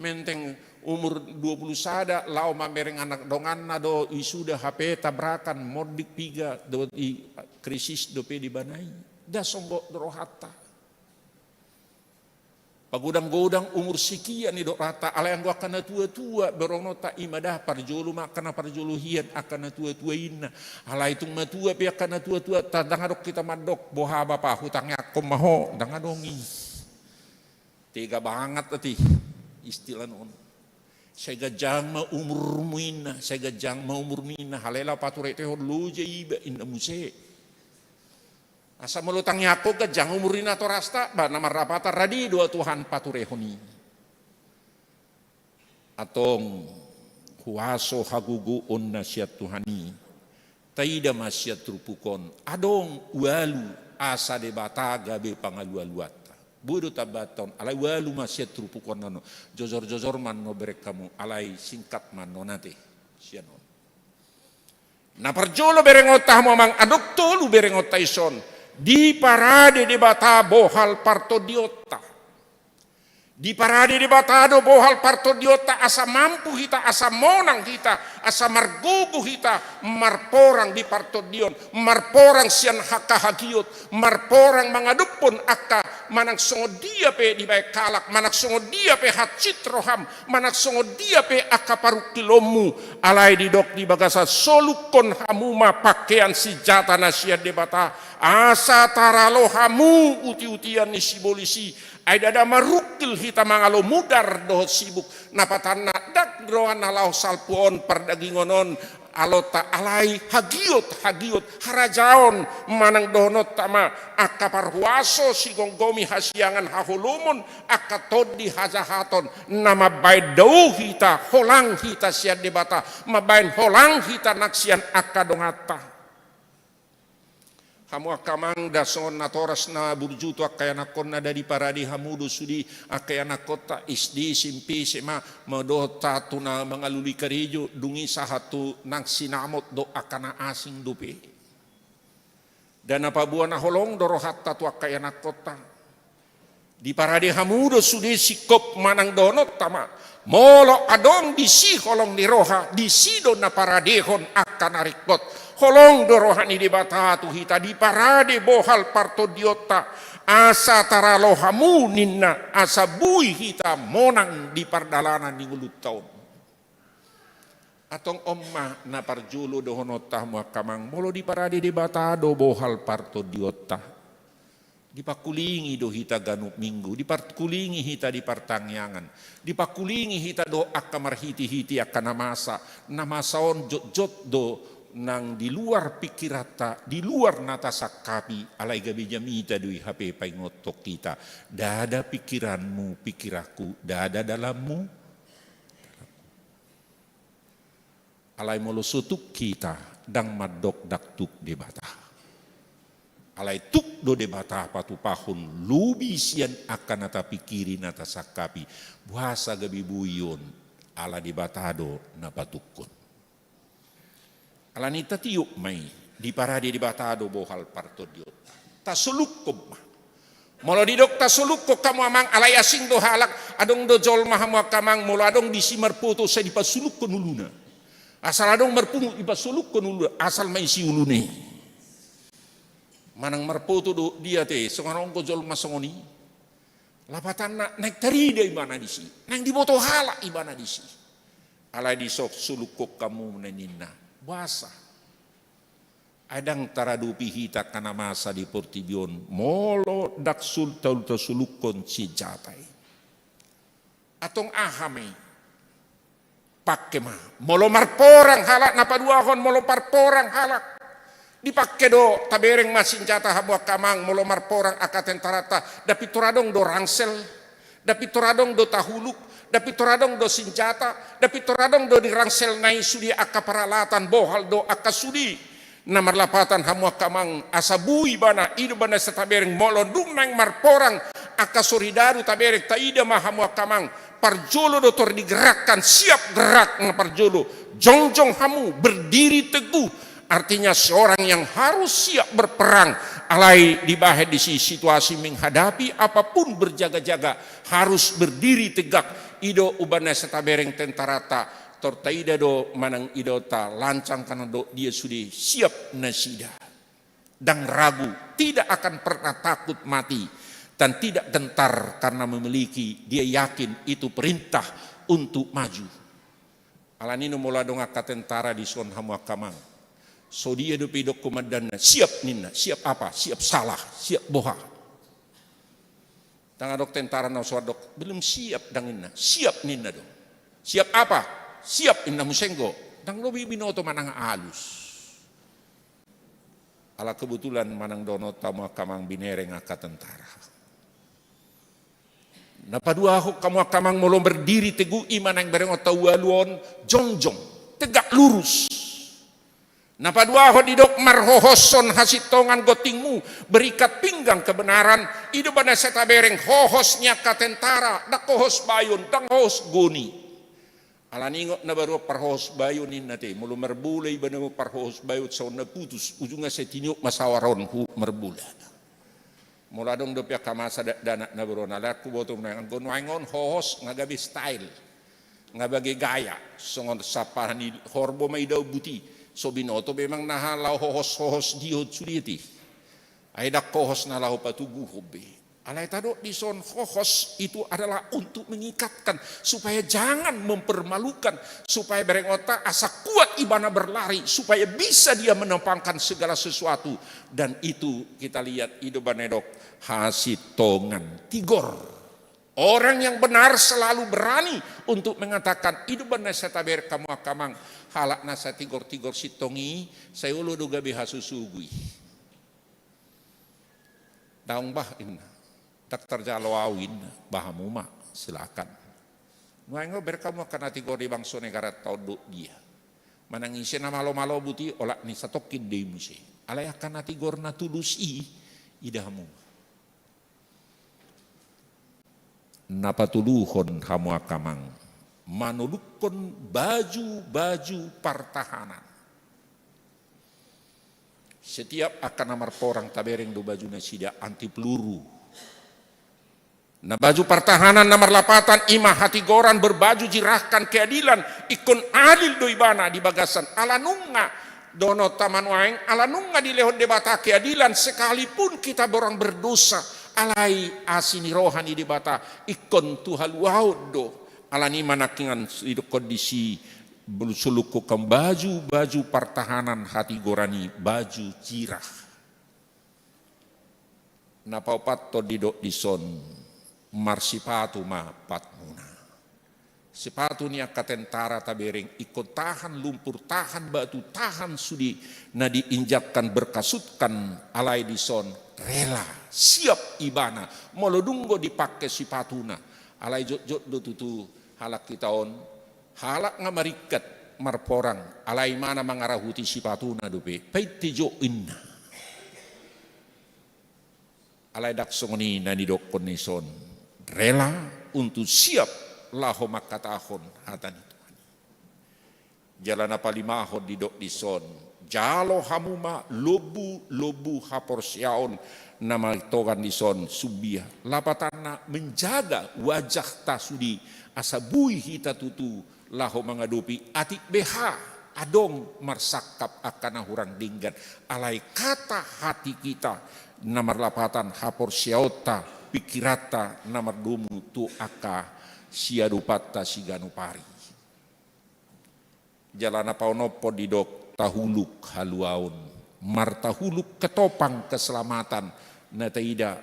Menteng, umur dua puluh sada, laho mamereng anak donganna do, i suda hape tabrakan, monding piga do, i krisis dope di bana i. Ndang songon do rohanta. Pagodang-godang umur sekian i do rohanta, alai anggo angka na tua-tua, berengonta i ma da, parjolo ma angka na parjolo hian, angka na tua-tua inna. Alai tung matua pe angka na tua-tua, ta-, ndang adong hita mandok, boha bapa, hutangiangkon ma ho, ndang adong i. Tega bangat ate istilahna on. Sai ganjang ma umurmu inna, sai ganjang ma umurmu inna, alai laho paturetehon loja iba inna muse. Asa molo tangiangkon ganjang umur ni natorasta, ba na marlapatan rade do Tuhan paturehon i. Antong huaso hagogoon na sian Tuhan i. Taida ma sian turpuk on, adong ualu asa Debata gabe pangalualuanta. Boi do tambaanta on, alai ualu ma sian turpuk on annon. Jojor-jojor ma annon bereng hamu, alai singkat ma annon ate sian on. Na parjolo berengonta hamu amang, adong tolu berengonta dison. Diparade Debata bohal partondionta. Diparade Debata do bohal partondionta asa mampu hita, asa monang hita, asa margogo hita, marporang di partondion, marporang sian angka hagiot, marporang mangadophon angka manang songon dia pe dibaen halak, manang songon dia pe hansit roham, manang songon dia pe angka parungkilonmu, alai didok di bagasan solukkon hamu ma pakean sinjata na sian Debata, asa taralo hamu uti-utian ni sibolis i, ai ndada marungkil hita mangalo mudar dohot sibuk, na patanna ndang roha na laho salpu on pardagingon on, alonta alai hagiot, hagiot, harajaon, manang dohononta ma angka parhuaso, sigomgomi, hasiangan, haholomon, angka tondi, hajahaton, na mambaen dao hita, holang hita sian Debata, mambaen holang hita nang sian angka donganta. Hamu angka amang, ndang songon natoras na burju tu angka ianakkonna, ndada diparade hamu do sude angka ianakkonta S D, S M P, S M A, ma dohot sahat tu na mangalului karejo, dung i sahat tu nang sinamot dohot angka na asing dope. Ndada na paboa, na holong do rohanta tu angka ianakkonta. Diparade hamu do sude singkop manang dohononta ma. Molo adong disi holong ni roha, disi do na paradehon angka na ringkot. Holong do roha ni Debata tu hita, diparade bohal partondionta, asa taralo hamu ninna, asa boi hita monang di pardalanan ni ngolunta on. Antong on ma na parjolo dohononta hamu angka amang, molo diparade Debata do bohal partondionta, dipangkulingi do hita ganup minggu, dipangkulingi hita di partangiangan, dipangkulingi hita dohot angka marhitehite angka na masa, na masa on jotjot do nang di luar pikiranta, di luar na tasangkapi, alai gabe jamita do i hape paingothon hita, ndada pikiranmu pikiranku, ndada dalanmu. Alai molo so tuk hita, ndang mandok ndang tuk Debata. Alai tuk do Debata patupahon lobi sian angka na tapikiri, na tasangkapi, boasa gabe boi on, ala Debata do na patukkon. Alani tatiop ma i, diparade Debata do bohal partondionta. Tasolukkon ma. Molo didok tasolukkon hamu amang, alai asing do halak, adong do jolma hamu angka amang, molo adong disi marpoto sai dipasolukkon uluna. Asal adong marpungu, ipasolukkon ulu, asal ma isi uluna i. Manang marpoto do dia te, songon on do jolma songon i. Lapatanna naeng tarida ibana disi, naeng diboto halak ibana disi. Alai dison solukkon hamu ma ninna. Boasa? Ai ndang taradopi hita angka na masa di portibi on molo ndang sul taul tasolukkon sinjata i. Antong aha ma i? Pangke ma. Molo marporang halak, na paduahon, molo marporang halak, dipangke do, tabereng ma sinjata hamu angka amang, molo marporang angka tentaranta, ndang pintor adong do ransel, ndang pintor adong do tahuluk, ndang pintor adong do sinjata, ndang pintor adong do di ransel na i sude angka paralatan, bohal do angka sude. Na marlapatan hamu angka amang, asa boi ibana, i do bana sa tabereng, molo dung naeng marporang angka soridaru tabereng, taida ma hamu angka amang, parjolo do tor digerakkan, siap gerak na parjolo, jongjong hamu, berdiri teguh, artinya seorang yang harus siap berperang, alai dibahen disi situasi menghadapi apapun berjaga-jaga, harus berdiri tegak, i do umbahen na sa tabereng tentaranta, tor taida do manang idaonta lancang kanan do dia sude siap nasida. Ndang ragu, tidak akan pernah takut mati, dan tidak gentar karena memiliki, dia yakin itu perintah untuk maju. Alani i do molo adong angka tentara dison hamu angka amang, so dia dope didok komandanna, siap ninna, siap apa? Siap salah, siap boha. Ndang adong tentara na so adong, belum siap ndang inna, siap ninna do. Siap apa? Siap inna muse anggo. Ndang lobi binoto manang alus. Ala kebetulan manang dohononta hamu angka amang binereng angka tentara. Na paduahon hamu angka amang molo berdiri teguh i manang berengonta ualu on, jongjong, tegak lurus. Na paduahon didok marhohoshon hasintongan gontingmu, berikat pinggang kebenaran, i do bana sa tabereng hohos ni angka tentara, ndang hohos bayon, ndang hohos goni. Alani ingot na baru on parhohos bayon inna te, molo marbola ibana parhohos bayon songon na putus, ujungna sai tiniop ma saor on huhut marbola. Molo adong dope angka masa dakdanak na baru on, alai huboto nuaeng, anggo nuaeng on hohos nga gabe style, nga bage gaya, songon sampahan ni horbo ma idaon buti, so binoto memang na laho hohos-hohos dihon sude te. Ai ndang hohos na laho patubuhon be. Alai tadok dison hohos itu adalah untuk mengikatkan, supaya jangan mempermalukan, supaya berengonta asa kuat ibana berlari, supaya bisa dia menopangkan segala sesuatu. Dan itu kita lihat i do bana didok hasintongan, tigor. Orang yang benar selalu berani untuk mengatakan, i do bana sa tabereng hamu angka amang, halak na sa tigor-tigor sintong i, sai olo do gabe hasusugu i. Daong bah inna, ndang tarjalo au inna, bah hamu ma, silakan. Nuaeng on bereng hamu angka na tigor di bangso negaranta on, dok dia. Manang ise na malo-malo buti, olat ni satongkin do i muse. Alai angka na tigor na tulus i, ida hamu ma. Na patoluhon hamu angka amang, manolukkon baju-baju partahanan. Setiap angka na marporang tabereng do baju nasida anti peluru. Na baju partahanan na marlapatan i ma hatigoran, berbaju jirahkan keadilan, ingkon adil do ibana di bagasan, ala nunga dohononta ma nuaeng, ala nunga dilehon Debata keadilan, sekalipun kita orang berdosa, alai asi ni roha ni Debata ingkon tu haluaon do. Alani i ma nangkiningan didokkon disi, solukkon hamu baju-baju partahanan hatigoran i, baju jirah. Na paopathon didok dison, marsipatu ma patmuna. Sipatu ni angka tentara tabereng ingkon tahan lumpur, tahan batu, tahan sude na diinjakkan, berkasutkan, alai dison rela, siap ibana molo dung do dipangke sipatuna. Alai jotjot do tutu halak hita on, halak nga maringkat marporang, alai imana mangarahuti sipatuna dope, painte jo inna. Alai ndang songon i na nidokkon ni son, rela untuk siap laho mangkatahon hata ni Tuhan i. Jala na palimahon didok dison, jalo hamu ma lombu-lombu haporseaon na marintogan dison, sumbia, lapatanna menjaga wajahta sude asa boi hita tutu laho mangadopi atik beha. adong marsangkap angka na hurang denggan, alai kata hati hita na marlapatan haporseaonta, pingkiranta na mardomu tu angka siadopanta siganup ari. Jala na paonomhon didok tahuluk haluaon, martahuluk ketopang keselamatan na taida.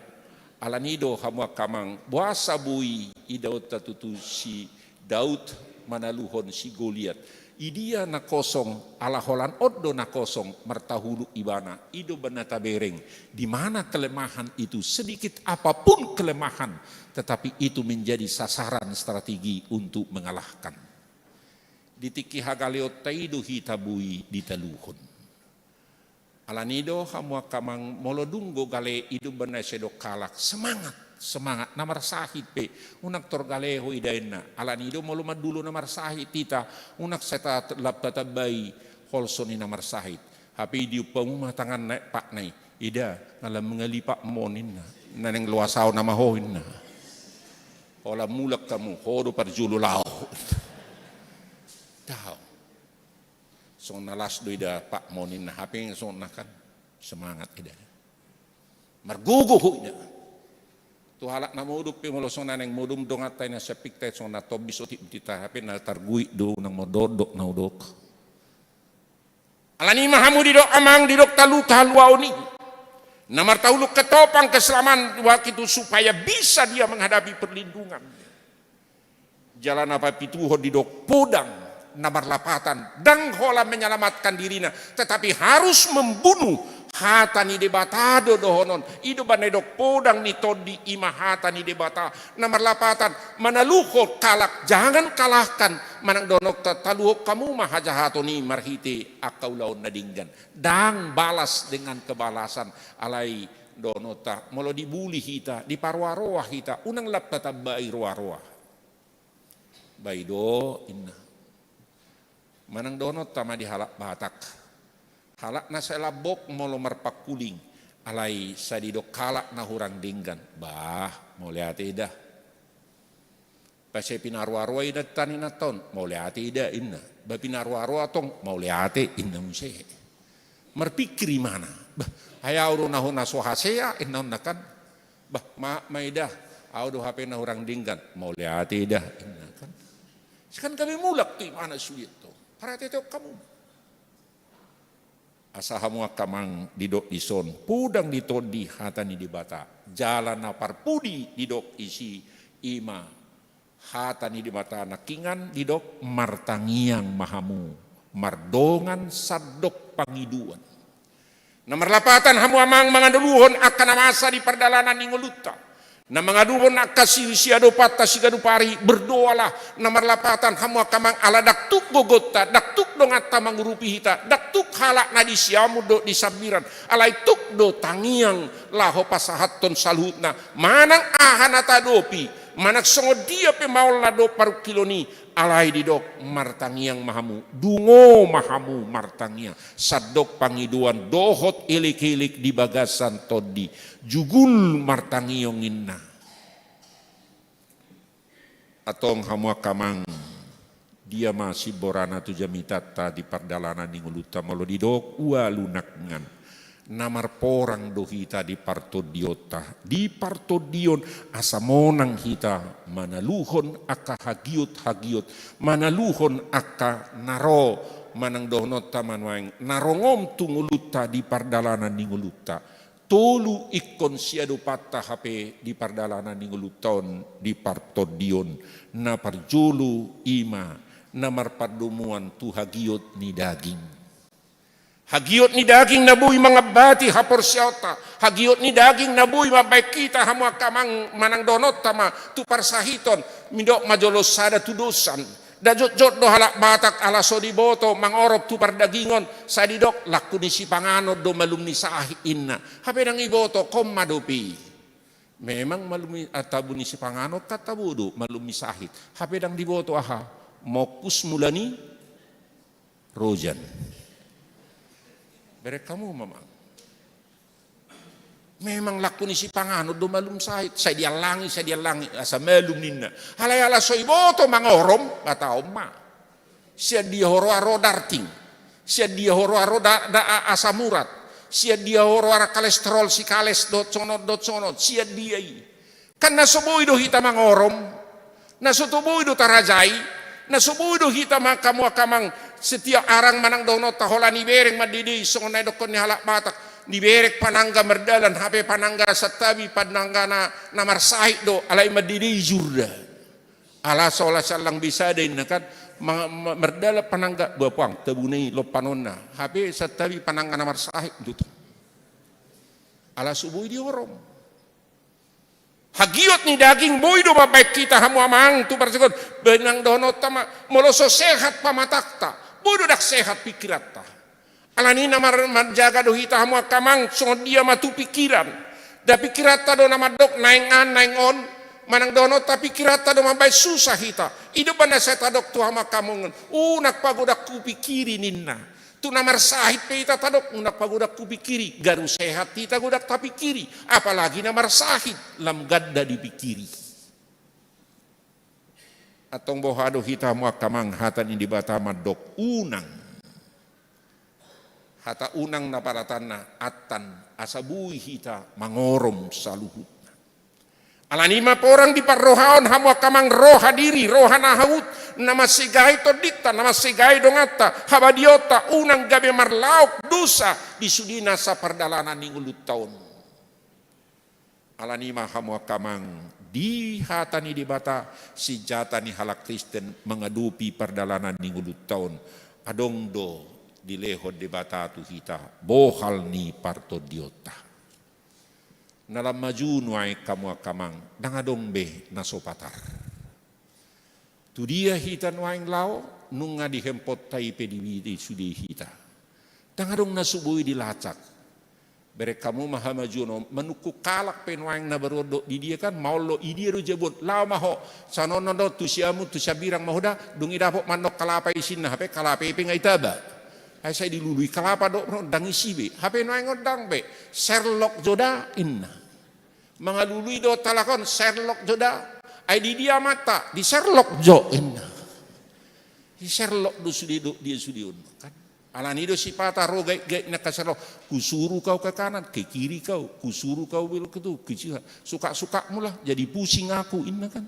Alani do hamu angka amang, boasa boi idaonta tutu si Daud manaluhon si Goliat. Idia na kosong, ala holan on do na kosong, martahuluk ibana. I do umbahen na tabereng, di mana kelemahan itu, sedikit apapun kelemahan, tetapi itu menjadi sasaran strategi untuk mengalahkan. Di tingki hagaleonta i do hita boi ditaluhon. Alani do hamu angka amang, molo dung do gale, i do umbahen na sai didok halak, semangat, semangat, na marsahit pe, unang tor gale ho ida inna. Alani do molo mandulo na marsahit hita, unang sai ta-, lam tatambai holso ni na marsahit. Hape diumpamuna tanganna, patna i, ida, na lam mangalipat mon inna, na naeng loas ahu nama ho inna. Holan mulak hamu, ho do parjolo laho. Daong. Songon na las do ida patmon inna, hape songon na kan semangat ida. Margogo ho ida. Tu halak na modom pe molo songon na naeng modom donganta inna, siapikta songon na tombis otik butita, hape na targuit do, unang modondok na hudok. Alani ma hamu didok amang, didok tahuluk haluaon i, na martahuluk ketopang keselamatan waktu itu supaya bisa dia menghadapi perlindungan. Jala na papituhon didok podang na marlapatan, ndang holan menyelamatkan dirina, tetapi harus membunuh. Hata ni Debata do dohonon. I do umbahen na didok podang ni tondi, i ma hata ni Debata na marlapatan, manaluhon halak, jangan kalahkan. Manang dohononta, taluhon hamu ma hajahaton i marhite angka ulaon na denggan. Ndang balas dengan kebalasan. Alai dohononta, molo dibuli hita, diparoaroa hita, unang lam tatambai roaroa. Ba i do inna. Manang dohononta ma di halak Batak, halak na sai lambok molo marpangkuling, alai sai didok halak na hurang denggan, bah, mauliate da. Ba sai pinaroaroa ida tani na taon, mauliate da inna. Ba pinaroaroa tong, mauliate inna muse. Marpingkir ibana, bah, ai ahu do na hona so hasea inna on na kan. Bah, maaf ma ida, ahu do hape na hurang denggan, mauliate da inna kan. Sekarang kami mulak tu ibana sude tong, parhate tong hamu. Asa hamu angka amang didok dison, podang ni tondi hata ni Debata, jala na parpudi didok disi, i ma hata ni Debata nangkiningan didok, martangiang ma hamu mardongan sandok pangidoan. Na marlapatan hamu amang mangaluhon angka na masa di pardalanan ni ngolunta. Na mangaluhon angka si-, siadopanta siganup ari, berdoalah. Na marlapatan hamu angka amang ala ndang tuk gogonta, ndang tuk donganta mangurupi hita, ndang tuk halak na di siamun dohot di sambiran, alai tuk do tangiang laho pasahathon saluhutna. Manang aha na tahadopi, manang songon dia pe maolna dohot parungkilon i, alai didok martangiang ma hamu, dungo ma hamu martangiang, sandok pangidoan dohot elekelek di bagasan tondi, jugul martangiang inna. Antong hamu angka amang, dia ma simborana tu jamitanta di pardalanan ni ngolunta molo didok ualu nangkiningan. Na marporang do hita di partondionta, di partondion, asa monang hita manaluhon angka hagiot-hagiot, manaluhon angka na ro, manang dohononta ma nuaeng na rongom tu ngolunta di pardalanan ni ngolunta. Tolu ingkon siadopanta hape di pardalanan ni ngolunta on di partondion. Na parjolo i ma na marpandomuan tu hagiot ni daging. Hagiot ni daging na boi mangambati haporseaonta, hagiot ni daging na boi mambahen hita hamu angka amang manang dohononta ma tu parsahiton, midok ma jolo sada tudosan. Nda jotjot do halak Batak ala so diboto mangorom tu pardagingon, sai didok langku ni sipanganon do malum ni sahit inna. Hape ndang diboto, on ma dope. Memang malum ni, ah, tabu ni sipanganon kan tabo do malum ni sahit. Hape ndang diboto aha, mongkus mula ni rojan. Bereng hamu ma amang. Memang langku ni sipanganon do malum sahit, sai diallangi, sai diallangi, asa malum ninna. Alai ala so diboto mangorom, bata on ma. Sian dia ho ro, ro darting. Sian dia ho roa ro da, da a-, asam urat? Sian dia ho roa ra kolesterol, si kales dohot songon on dohot songon on? Sian dia i? Kan na so boi do hita mangorom, na so toboi do tarajai, na so boi do hita ma-, hamu angka amang, setiap arang manang dohononta holan ibereng mandedei, songon na nidokkon ni halak Batak, ibereng panangga mardalan, hape panangga santabi, panangga na, na marsahit do, alai mandedei jurda. Ala so, ala sian lang be sada inna kan, ma-, ma-, mardalan panangga, bah puang, tabuna i lompanonna, hape santabi panangga na marsahit do. Ala so boi diorom. Hagiot ni daging boi do mambahen hita hamu amang tu parsaoran, manang dohononta ma, molo so sehat pamatangta, boi do ndang sehat pikiranta. Alani na mar-, manjaga do hita hamu angka amang, songon dia ma tu pikiran. Nda pikiranta do na mandok naeng an, naeng on, manang dohononta pikiranta do mambahen susah hita. I do umbahen na sai tadok tu hamu angka amang, unang pagodang hupikiri ninna. Tu na marsahit pe hita tadok, unang pagodang hupikiri, garu sehat hita godang tapikiri, apalagi na marsahit, lam ganda dipikiri. Antong boha do hita hamu angka amang, hata ni Debata mandok unang. Hata unang na paratanna antan, asa boi hita mangorom saluhutna. Alani i ma porang di parrohaon hamu angka amang, roha diri, roha na hahut, na mansegai tondinta, na mansegai donganta, habadiaonta, unang gabe marlaok dosa di sude nasa pardalanan ni ngolunta on. Alani i ma hamu angka amang, di hata ni Debata, sinjata ni halak Kristen mangadopi pardalanan ni ngolunta on, adong do dilehon Debata tu hita bohal ni partondionta. Na lam maju nuaeng hamu angka amang, ndang adong be na so patar. Tu dia hita nuaeng laho, nunga di handphoneta i pe dibege sude hita. Ndang adong na so boi dilacak. Bereng hamu ma hamajuon on, manungkun halak pe nuaeng na baru on dohot di dia kan, maol do, i dia do jabu on, laho ma ho. Songon on do tu siamun, tu siambirang ma ho da, dung i dapot ma annon kalapa isinna, hape kalapa i pe nga itaba. Ai sai dilului kalapa do, ndang isi be. Hape nuaeng on ndang be. Serlok jo da, inna. Mangalului dohot halak on, serlok jo da. Ai di dia amanta, di serlok jo, inna. Di serlok do sude dohot dia sude on, kan. Alani do sipata ro gaitgait ni angka serlok. Kusuru kau ke kanan, ke kiri kau. Kusuru kau belok ke tu, ke sini. Suka-sukakmu lah, jadi pusing aku, inna kan.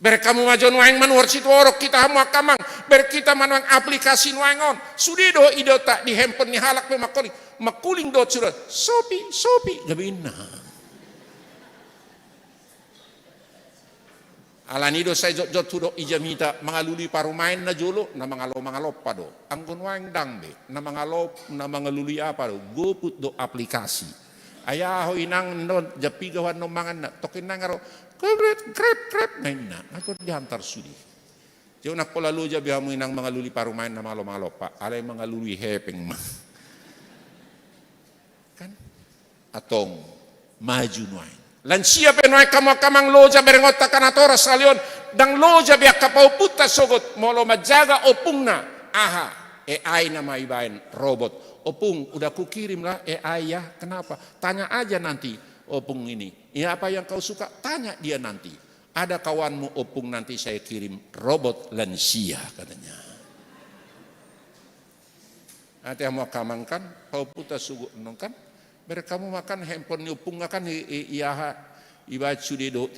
Bereng hamu ma jo nuaeng manuhor sitorop hita hamu angka amang. Bereng hita ma nuaeng aplikasi nuaeng on. Sude do idaonta di handphone ni halak pe mangkoling. Mangkuling dohot sude. Shopee, Shopee, gabe inna. Alani do sai jotjot hudok i jamita, mangalului parumaen na jolo, na mangalo-, mangalompa do. Anggo nuaeng ndang be, na mangalo-, na mangalului apa do, goput do aplikasi. Ai aha ho inang, ndon, jam piga ho annon manganna, tongkin nang ro, krep, krep, krep, na inna, na tor diantar sude. Jolo na pola loja be hamu inang mangalului parumaen na mangalo-, mangalompa, alai mangalului hepeng ma. Kan? Antong, maju nuaeng. Lansia pe nuaeng hamu angka amang, loja berengonta angka natoras sahali on, ndang loja be angka pahompunta sogot, molo manjaga ompungna, aha, A I nama ibaen, robot. Ompung, udah kukirim lah A I ya, kenapa? Tanya aja nanti, Ompung ini. Ya, apa yang kau suka, tanya dia nanti. Ada kawanmu Ompung nanti saya kirim robot lansia, katanya. Ate hamu angka amang kan, pahompunta sogot annon kan, bereng hamu ma kan handphone ni ompungna kan, i, i, i aha, ibaen sude do,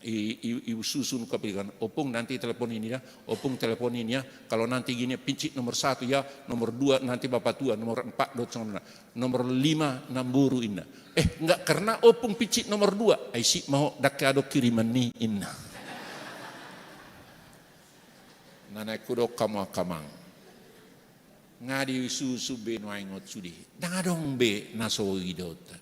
i, i, i susun ke pikiran, Ompung nanti telepon ini ya, Ompung telepon ini ya, kalau nanti gini pincit nomor satu ya, nomor dua nanti bapak tua, nomor empat dohot songon na, nomor lima namboru inna. Eh, nggak kena Ompung pincit nomor dua, ai sip ma ho, ndang ke adong kiriman ni inna. Na naeng hudok hamu angka amang. Nga disusun be nuaeng on sude. Ndang adong be na so idaonta.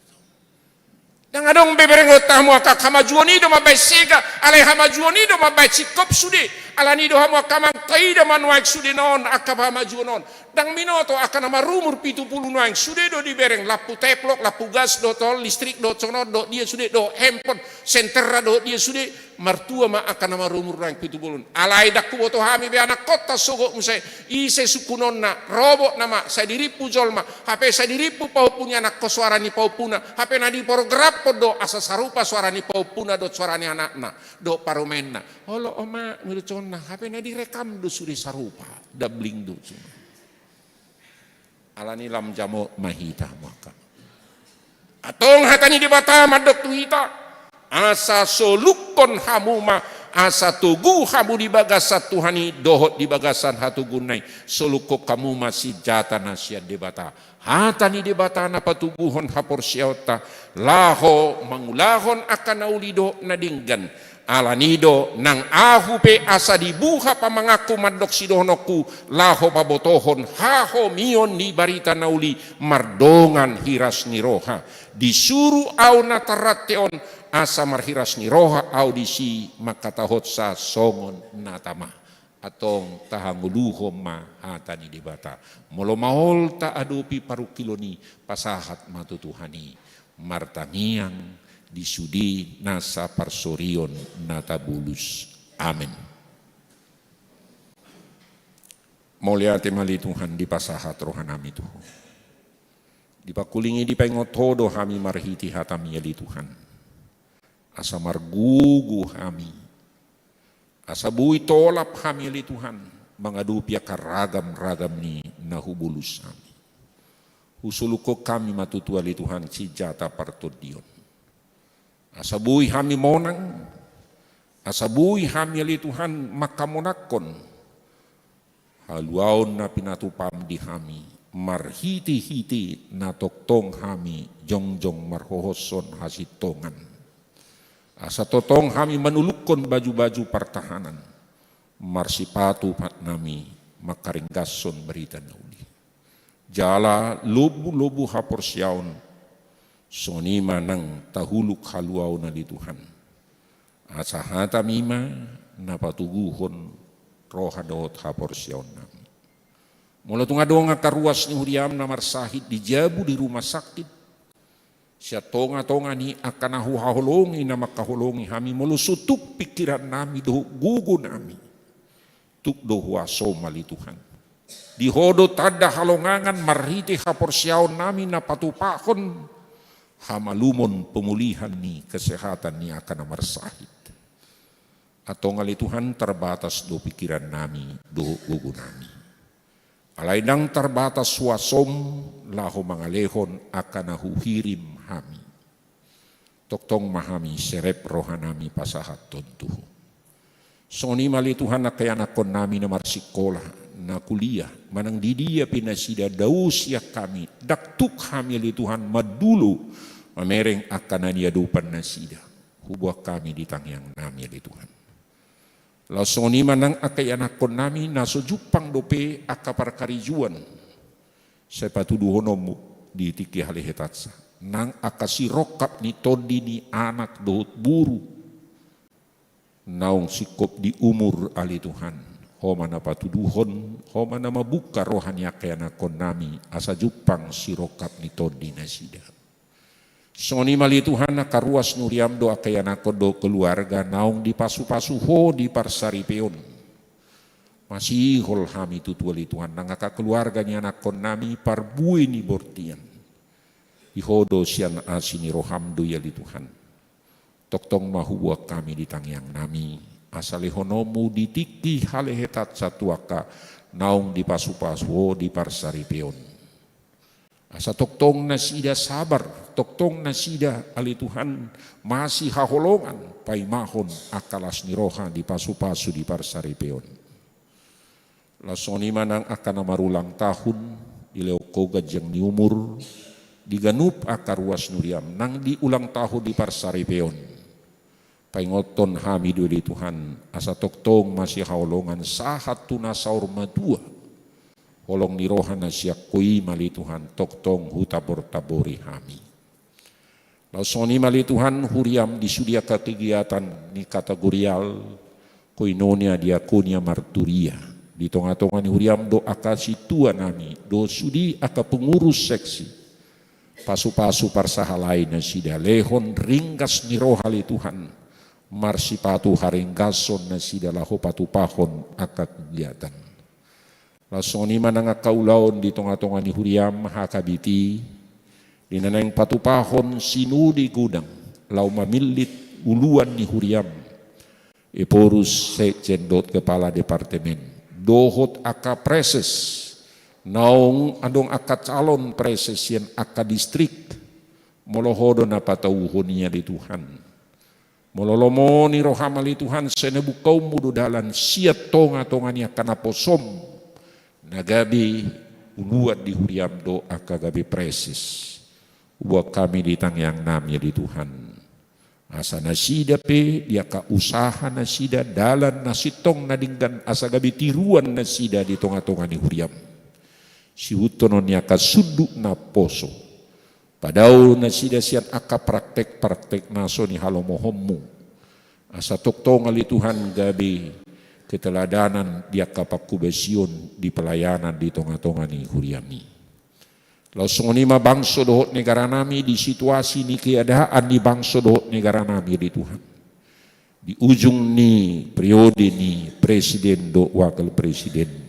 Ndang adong be berengonta hamu angka, hamajuon i do mambaen sega, alai hamajuon i do mambaen singkop sude. Alani do hamu angka amang, taida ma nuaeng sude na on angka hamajuon on. Ndang binoto angka na marumur pitu pulu nuaeng sude do dibereng lampu teplok, lampu gas dohot on, listrik dohot songon on, dohot dia sude, dohot handphone, senterna dohot dia sude. Martua ma angka na marumur nuaeng pitu pulu on. Alai ndang huboto hami be anakkonta sogot muse, ise sungkunonna, robot nama, sai dirimpu jolma, hape sai dirimpu pahompu ni anakkon suara ni pahompuna, hape na diprogramhon do asa sarupa suara ni pahompuna dohot suara ni anakna dohot parumaenna. Olo oma, mirconna, hape na direkam do sude sarupa, dabling do sude. Alani lam jamot ma hita maka. Antong hata ni Debata mandok tu hita, asa solukkon hamu ma, asa togu hamu di bagasan Tuhan i dohot di bagasan hatoguonna i, solukkon hamu ma sinjata na sian Debata. Hata ni Debata na patoguhon haporseaonta, laho mangulahon angka na uli dohot na denggan. Alani do nang ahu pe asa dibuha pamanganku mandok sidohononku, laho pabotohon hahomion ni barita na uli mardongan hiras ni roha. Disuru ahu na tarrante on, asa marhiras ni roha ahu disi mangkatahonsa songon na tama. Antong tahangoluhon ma hata ni Debata. Molo maol taadopi parungkilon i, pasahat ma tu Tuhan i. Martangiang di sude nasa parsorion na tabulus. Amen. Mauliate ma ale Tuhan, dipasahat rohanami tu Ho. Di pangkuling i dipaingot Ho do hami marhite hataMi ale Tuhan. Asa margogo hami. Asa boi tolap hami ale Tuhan, mangadopi angka ragam-ragam ni na hubolus hami. Husolukkon hami ma tutu ale Tuhan sinjata partondion. Asa boi hami monang, asa boi hami ale Tuhan manghamonangkon haluaon na pinatupaM di hami, marhite-hite na tongtong hami jongjong marhohoshon hasintongan. Asa tongtong hami manulukkon baju-baju partahanan, marsipatu patnami mangkaringgashon barita na uli. Jala lombu-lombu haporseaon, songon i ma nang tahuluk haluaon ale Tuhan. Asa hataMi ma na patoguhon roha dohot haporseaonnami. Molo tung adong angka ruas ni huriaM na marsahit di jabu di rumah sakit, sian tonga-tonga ni angka na huhaholongi na mangkaholongi hami, molo so tuk pingkirannami dohot gogonami, tuk do huasoM ale Tuhan. Di Ho do tanda halongangan marhite haporseaonnami na patupahon hamalumon pemulihan ni kesehatan ni angka na marsahit. Antong ale Tuhan, tarbatas do pingkirannami dohot gogonami. Alai ndang tarbatas huasoM laho mangalehon angka na huhirim hami. Tongtong ma hami serep rohanami pasahathon tu Ho. Songon i ma ale Tuhan angka ianakkonnami na marsikola, na kuliah, manang di dia pe nasida, dao sian hami, ndang tuk hami ale Tuhan mandulo mamereng angka na niadopan nasida. Huboan hami di tangiangnami ale Tuhan. Laos songon i ma nang angka ianakkonnami na so jumpang dope angka parkarejoan sai patuduhononmu di tingki halehetansa. Nang angka sirongkap ni tondi ni anak dohot boru naung singkop di umur ale Tuhan, Ho ma na patuduhon, Ho ma na mambuka roha ni angka ianakkonnami asa jumpang sirongkap ni tondi nasida. Songon i ma ale Tuhan angka ruas ni huriaM do angka ianakkon dohot keluarga naung dipasupasu Ho di parsaripeon. Masihol hami tutu ale Tuhan nang angka keluarga ni ianakkonnami parbue ni bortian. Di Ho do sian asi ni rohaM do i ale Tuhan. Tongtong ma huboan hami di tangiangnami asa lehononmu di tingki halehetansa tu angka naung dipasupasu Ho di parsaripeon. Asa tongtong nasida sabar, tongtong nasida ale Tuhan masihaholongan paimahon angka las ni roha dipasupasu di parsaripeon. Laos songon i ma nang angka na marulang tahun, dilehon Ho ganjang ni umur di ganup angka ruas ni huriaM nang di ulang tahun di parsaripeon. Paingothon hami do ale Tuhan asa tongtong masihaholongan sahat tu na saur matua. Holong ni roha na sian Ho i ma ale Tuhan tongtong hutabortabori hami. Laos songon i ma ale Tuhan huriaM di sude angka kegiatan ni kategorial, koinonia, diakonia, marturia. Di tonga-tonga ni huriaM do angka sintuanami dohot sude angka pengurus seksi. Pasupasu parsahalai nasida, lehon ringgas ni roha ale Tuhan, marsipatu haringgashon nasida laho patupahon angka kegiatan. Laos songon i ma nang angka ulaon di tonga-tonga ni huriaM H K B T, di na naeng patupahon sinode godang laho mamillit uluan ni huriaM, Ephorus sekjen dohot kepala departemen, dohot angka praeses Naung adong angka calon preses sian angka distrik, molo Ho do na patauhon i ale Tuhan. Molo lomo ni rohaM ale Tuhan, sai na bungkaonMu do dalan sian tongatonga ni angka naposoM na gabe uluan di huriaM dohot angka gabe preses. Huboan hami di tangiangnami ale Tuhan. Asa nasida pe di angka usaha nasida, dalan na sintong na denggan, asa gabe tiruan nasida di tongatonga ni huriaM. Sihuthon ni angka sundut naposo. Padao nasida sian angka praktek-praktek na so nihalomohonMu. Asa tongtong ale Tuhan gabe keteladanan di angka panghobasion di pelayanan di tongatonga ni huriaMi. Laos songon i ma bangso dohot negaranami di situasi ni keadaan ni bangso dohot negaranami ale Tuhan. Di ujung ni periode ni presiden dohot wakil presiden.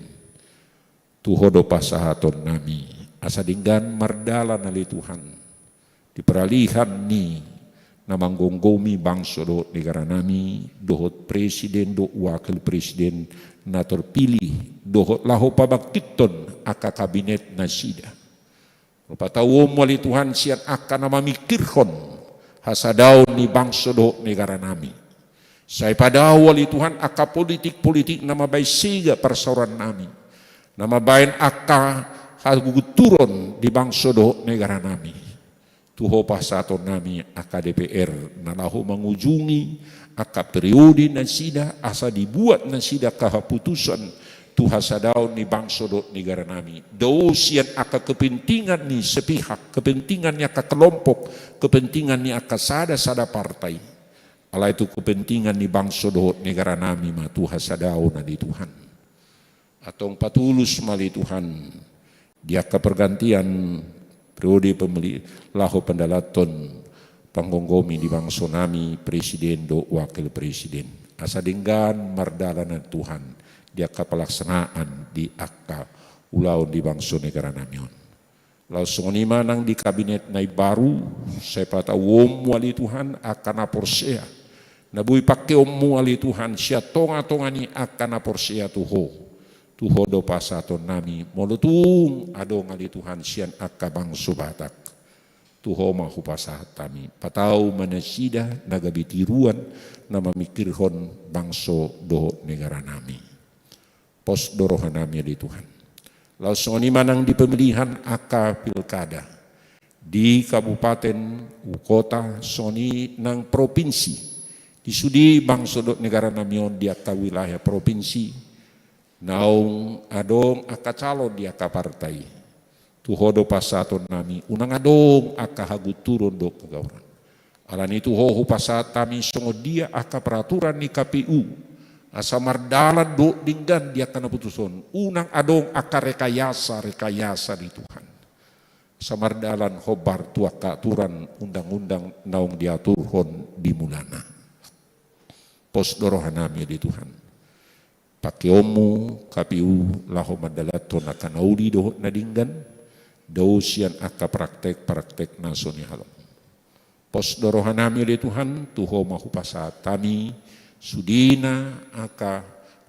Tu Ho do pasahatonnami, asa denggan mardalan ale Tuhan. Di peralihan ni na manggomgomi bangso dohot negaranami, dohot presiden dohot wakil presiden na terpilih, dohot laho pabangkithon angka kabinet nasida. Molo patauonMu ale Tuhan sian angka na mamingkirhon hasadaon ni bangso dohot negaranami. Sai padao ale Tuhan angka politik-politik na mambaen sega parsaorannami. Na mambaen angka hagunturon di bangso dohot negaranami. Tu Ho pasahatonnami angka D P R na laho mangujungi angka periode nasida asa dibuat nasida angka haputusan tu hasadaon ni bangso dohot negaranami. Dao sian angka kepentingan ni sepihak, kepentingan ni angka kelompok, kepentingan ni angka sada-sada partai. Alai tu kepentingan ni bangso dohot negaranami ma tu hasadaon ale Tuhan. Antong patulus ma ale Tuhan di angka pergantian periode pemili-, laho pandalathon panggomgomi di bangsonami, presiden dohot wakil presiden. Asa denggan mardalan ale Tuhan di angka pelaksanaan di angka ulaon di bangso negaranami on. Laos songon i ma nang di kabinet na imbaru, sai patauonMu ale Tuhan angka na porsea. Na boi pangkeonMu ale Tuhan sian tongatonga ni angka na porsea tu Ho. Tu Ho do pasahatonnami, molo tung adong ale Tuhan sian angka bangso Batak. Tu Ho ma hupasahat hami, patau ma nasida na gabe tiruan na mamingkirhon bangso dohot negaranami. Pos do rohanami ale Tuhan. Laos songon i ma nang di pemilihan angka pilkada di kabupaten, kota, songon i nang provinsi. Di sude bangso dohot negaranami on di angka wilayah provinsi, naung adong angka calon di angka partai. Tu Ho do pasahatonnami, unang adong angka hagunturon dohot kegauran. Alani tu Ho hupasahat hami songon dia angka peraturan ni K P U. Asa mardalan dohot denggan di angka na putus on. Unang adong angka rekayasa-rekayasa ni Tuhan. Asa mardalan hombar tu angka aturan undang-undang naung diaturhon di mulana. Pos do rohanami ale Tuhan. PangkeonMu K P U laho mandalathon angka na uli dohot na denggan, dao sian angka praktek-praktek na so nihalomohon. Pos do rohanami ale Tuhan, tu Ho ma hupasahat hami sudena angka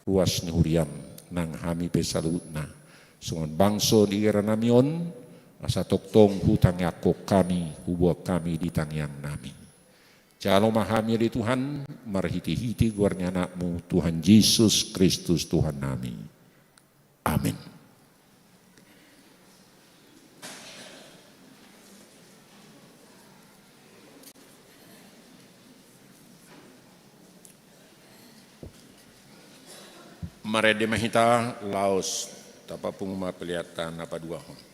ruas ni huriaM nang hami pe saluhutna. Songon bangso di negaranami on, asa tongtong hutangiangkon hami, huboan hami di tangiangnami. Jalo ma hami ale Tuhan, marhite-hite goar ni AnakMu, Tuhan Jesus Kristus Tuhannami. Amen. Marende ma hita, laos tapapungu ma peleanta na paduahon.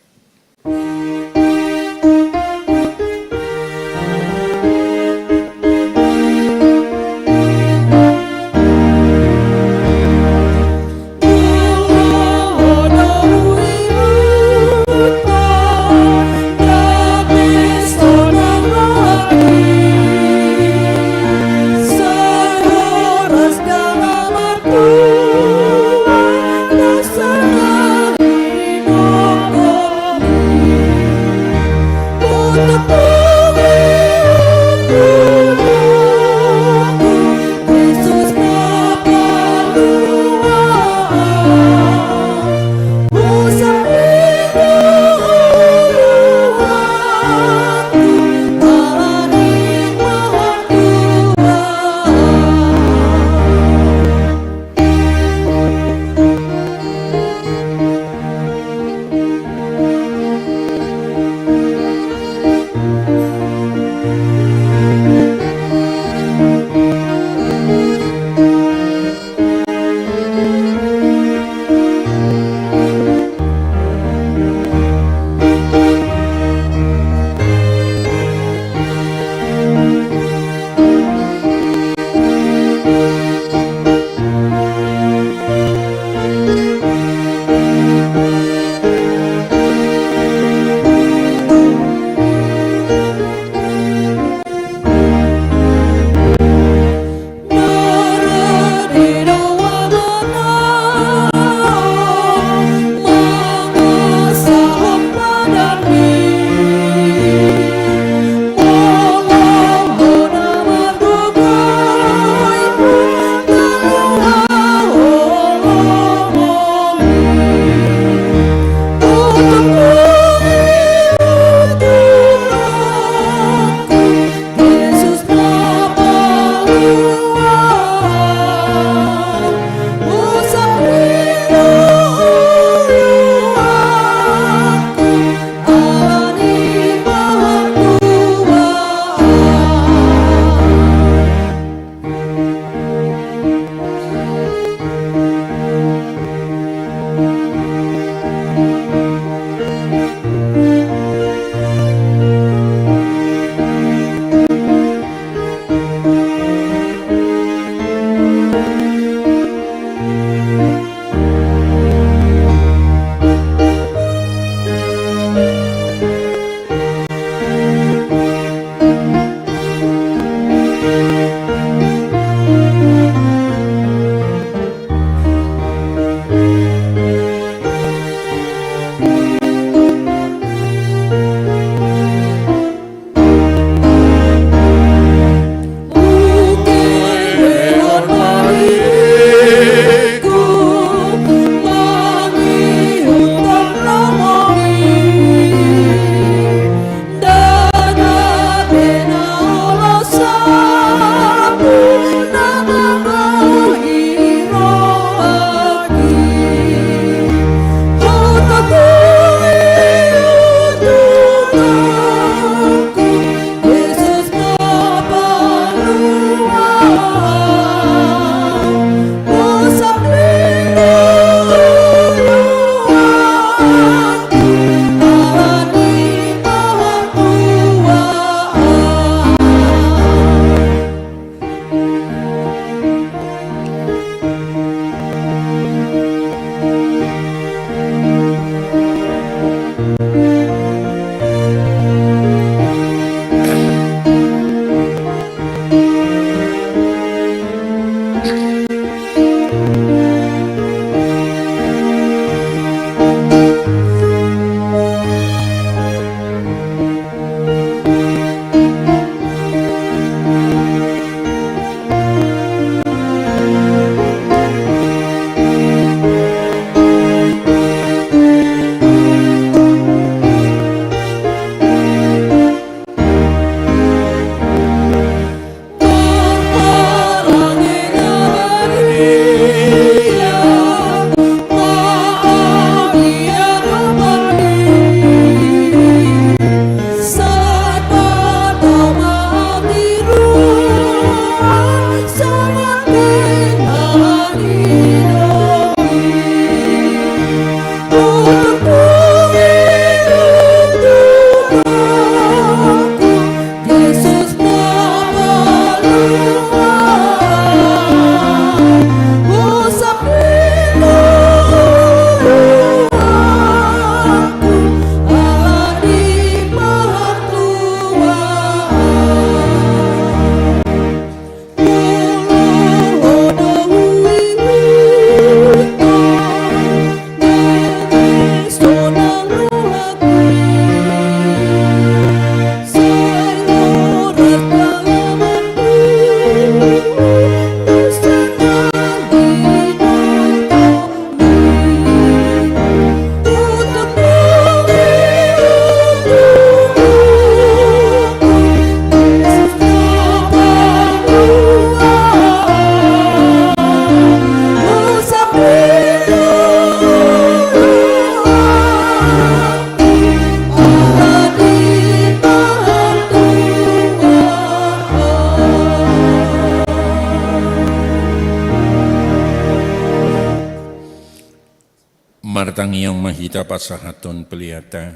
Martangiang ma hita pasahathon peleanta.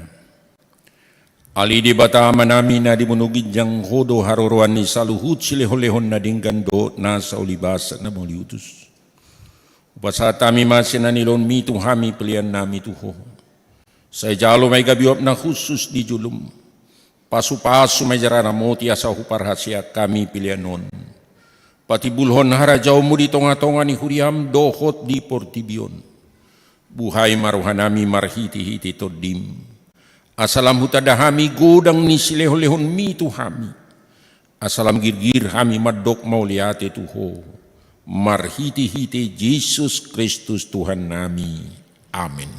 Ale Debata Amanami na di banua ginjang, Ho do haroroan ni saluhut silehonlehon na denggan dohot nasa ulibasan na mauliutus. Hupasahat hami ma sian na nilehonMi tu hami peleannami tu Ho. Sai jalo ma i gabe uap na hushus di jolom. Pasupasu ma i jala ramoti asa huparhaseang hami pelean on. Patimbulhon harajaonMu di tongatonga ni huriaM dohot di portibi on. Buhai ma rohanami marhitehite TondiM. Asa lam hutanda hami godang ni silehonlehonMi tu hami. Asa lam girgir hami mandok mauliate tu Ho. Marhitehite Jesus Kristus Tuhannami. Amen.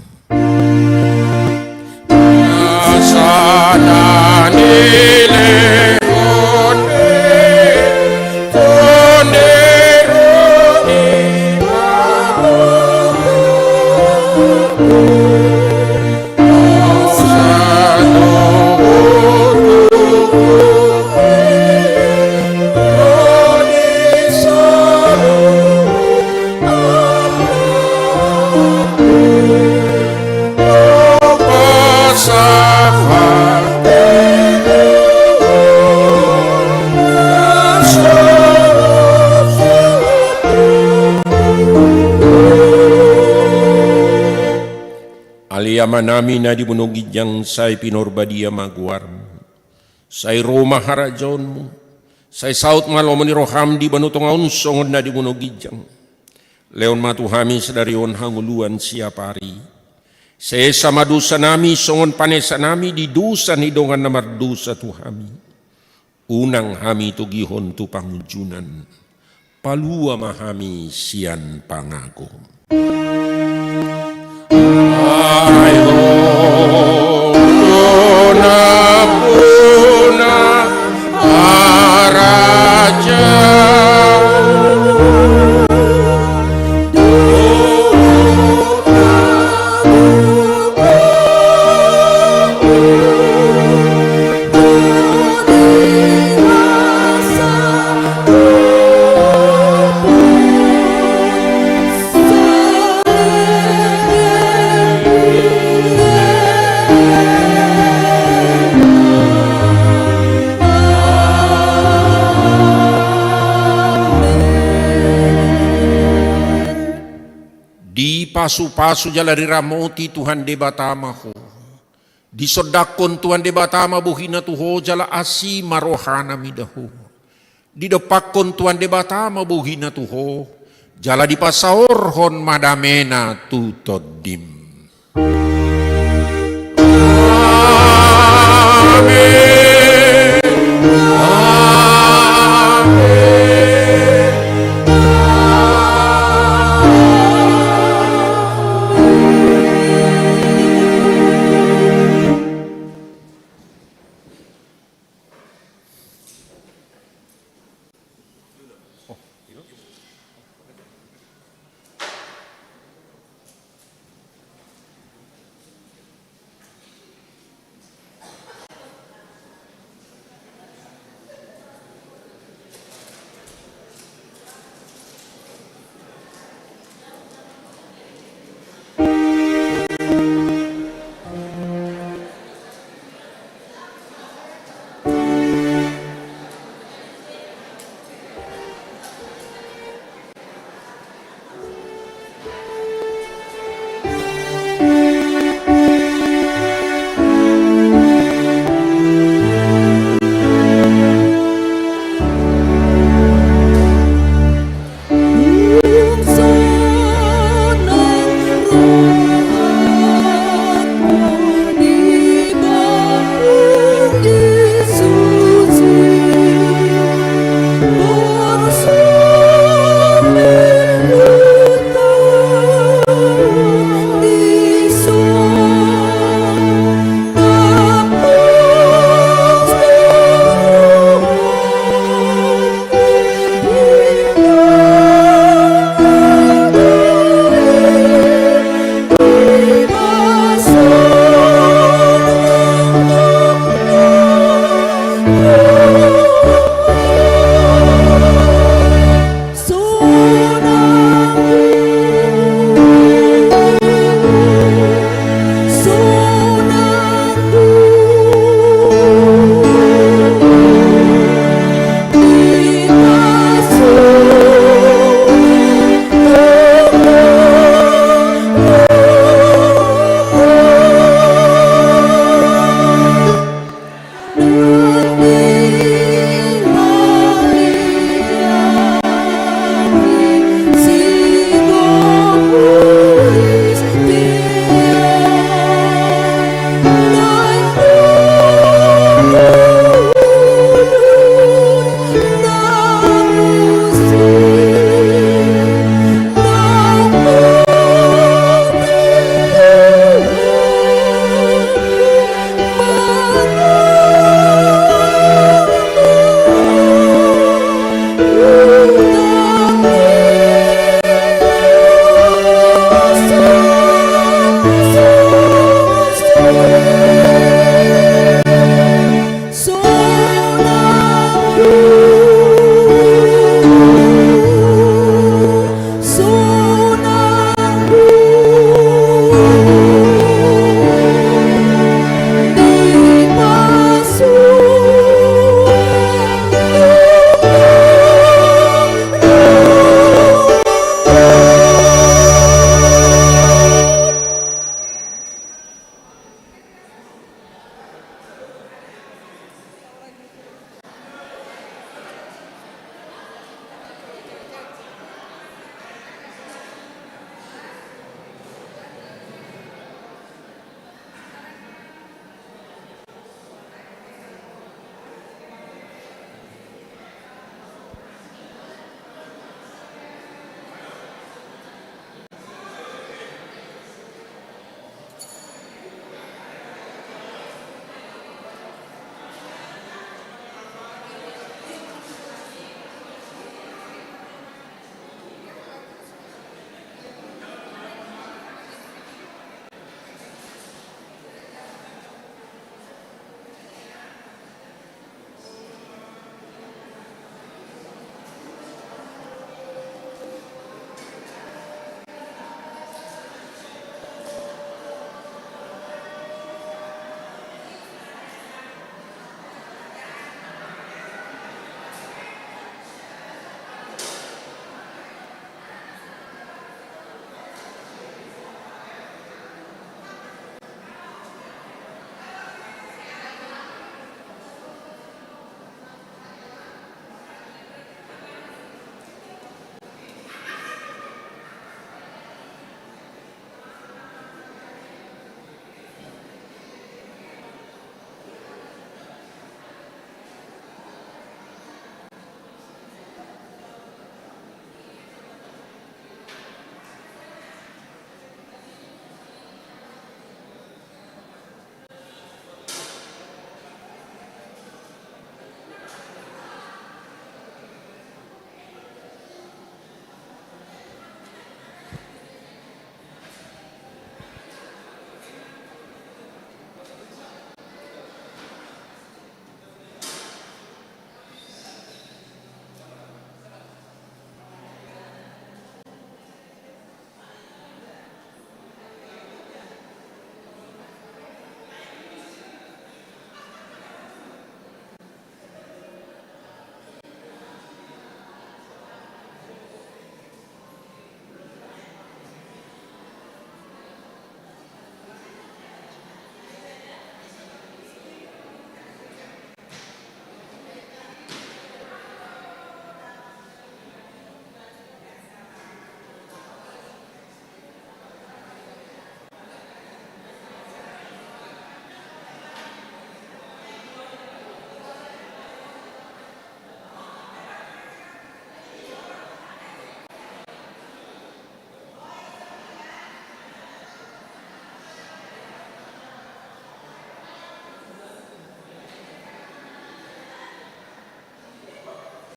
Ale Amanami na di banua ginjang, sai pinarbadia ma goarMu. Sai ro ma harajaonMu. Sai saut ma lomo ni rohaM di banua tonga on songon na di banua ginjang. Lehon ma tu hami sadari on hangoluan siapari. Sai esa ma dosanami songon panesanami di dosa ni dongan na mardosa tu hami. Unang hami togihon tu pangunjunan. Palua ma hami sian pangago. Ai Ho do nampuna harajaon. Dipasupasu jala diramoti Tuhan Debata ma ho. Disondangkon Tuhan Debata ma bohina tu ho jala asi ma rohana mida ho. Didompakkon Tuhan Debata ma bohina tu ho, jala dipasaorhon ma damena tu tondim. Amen.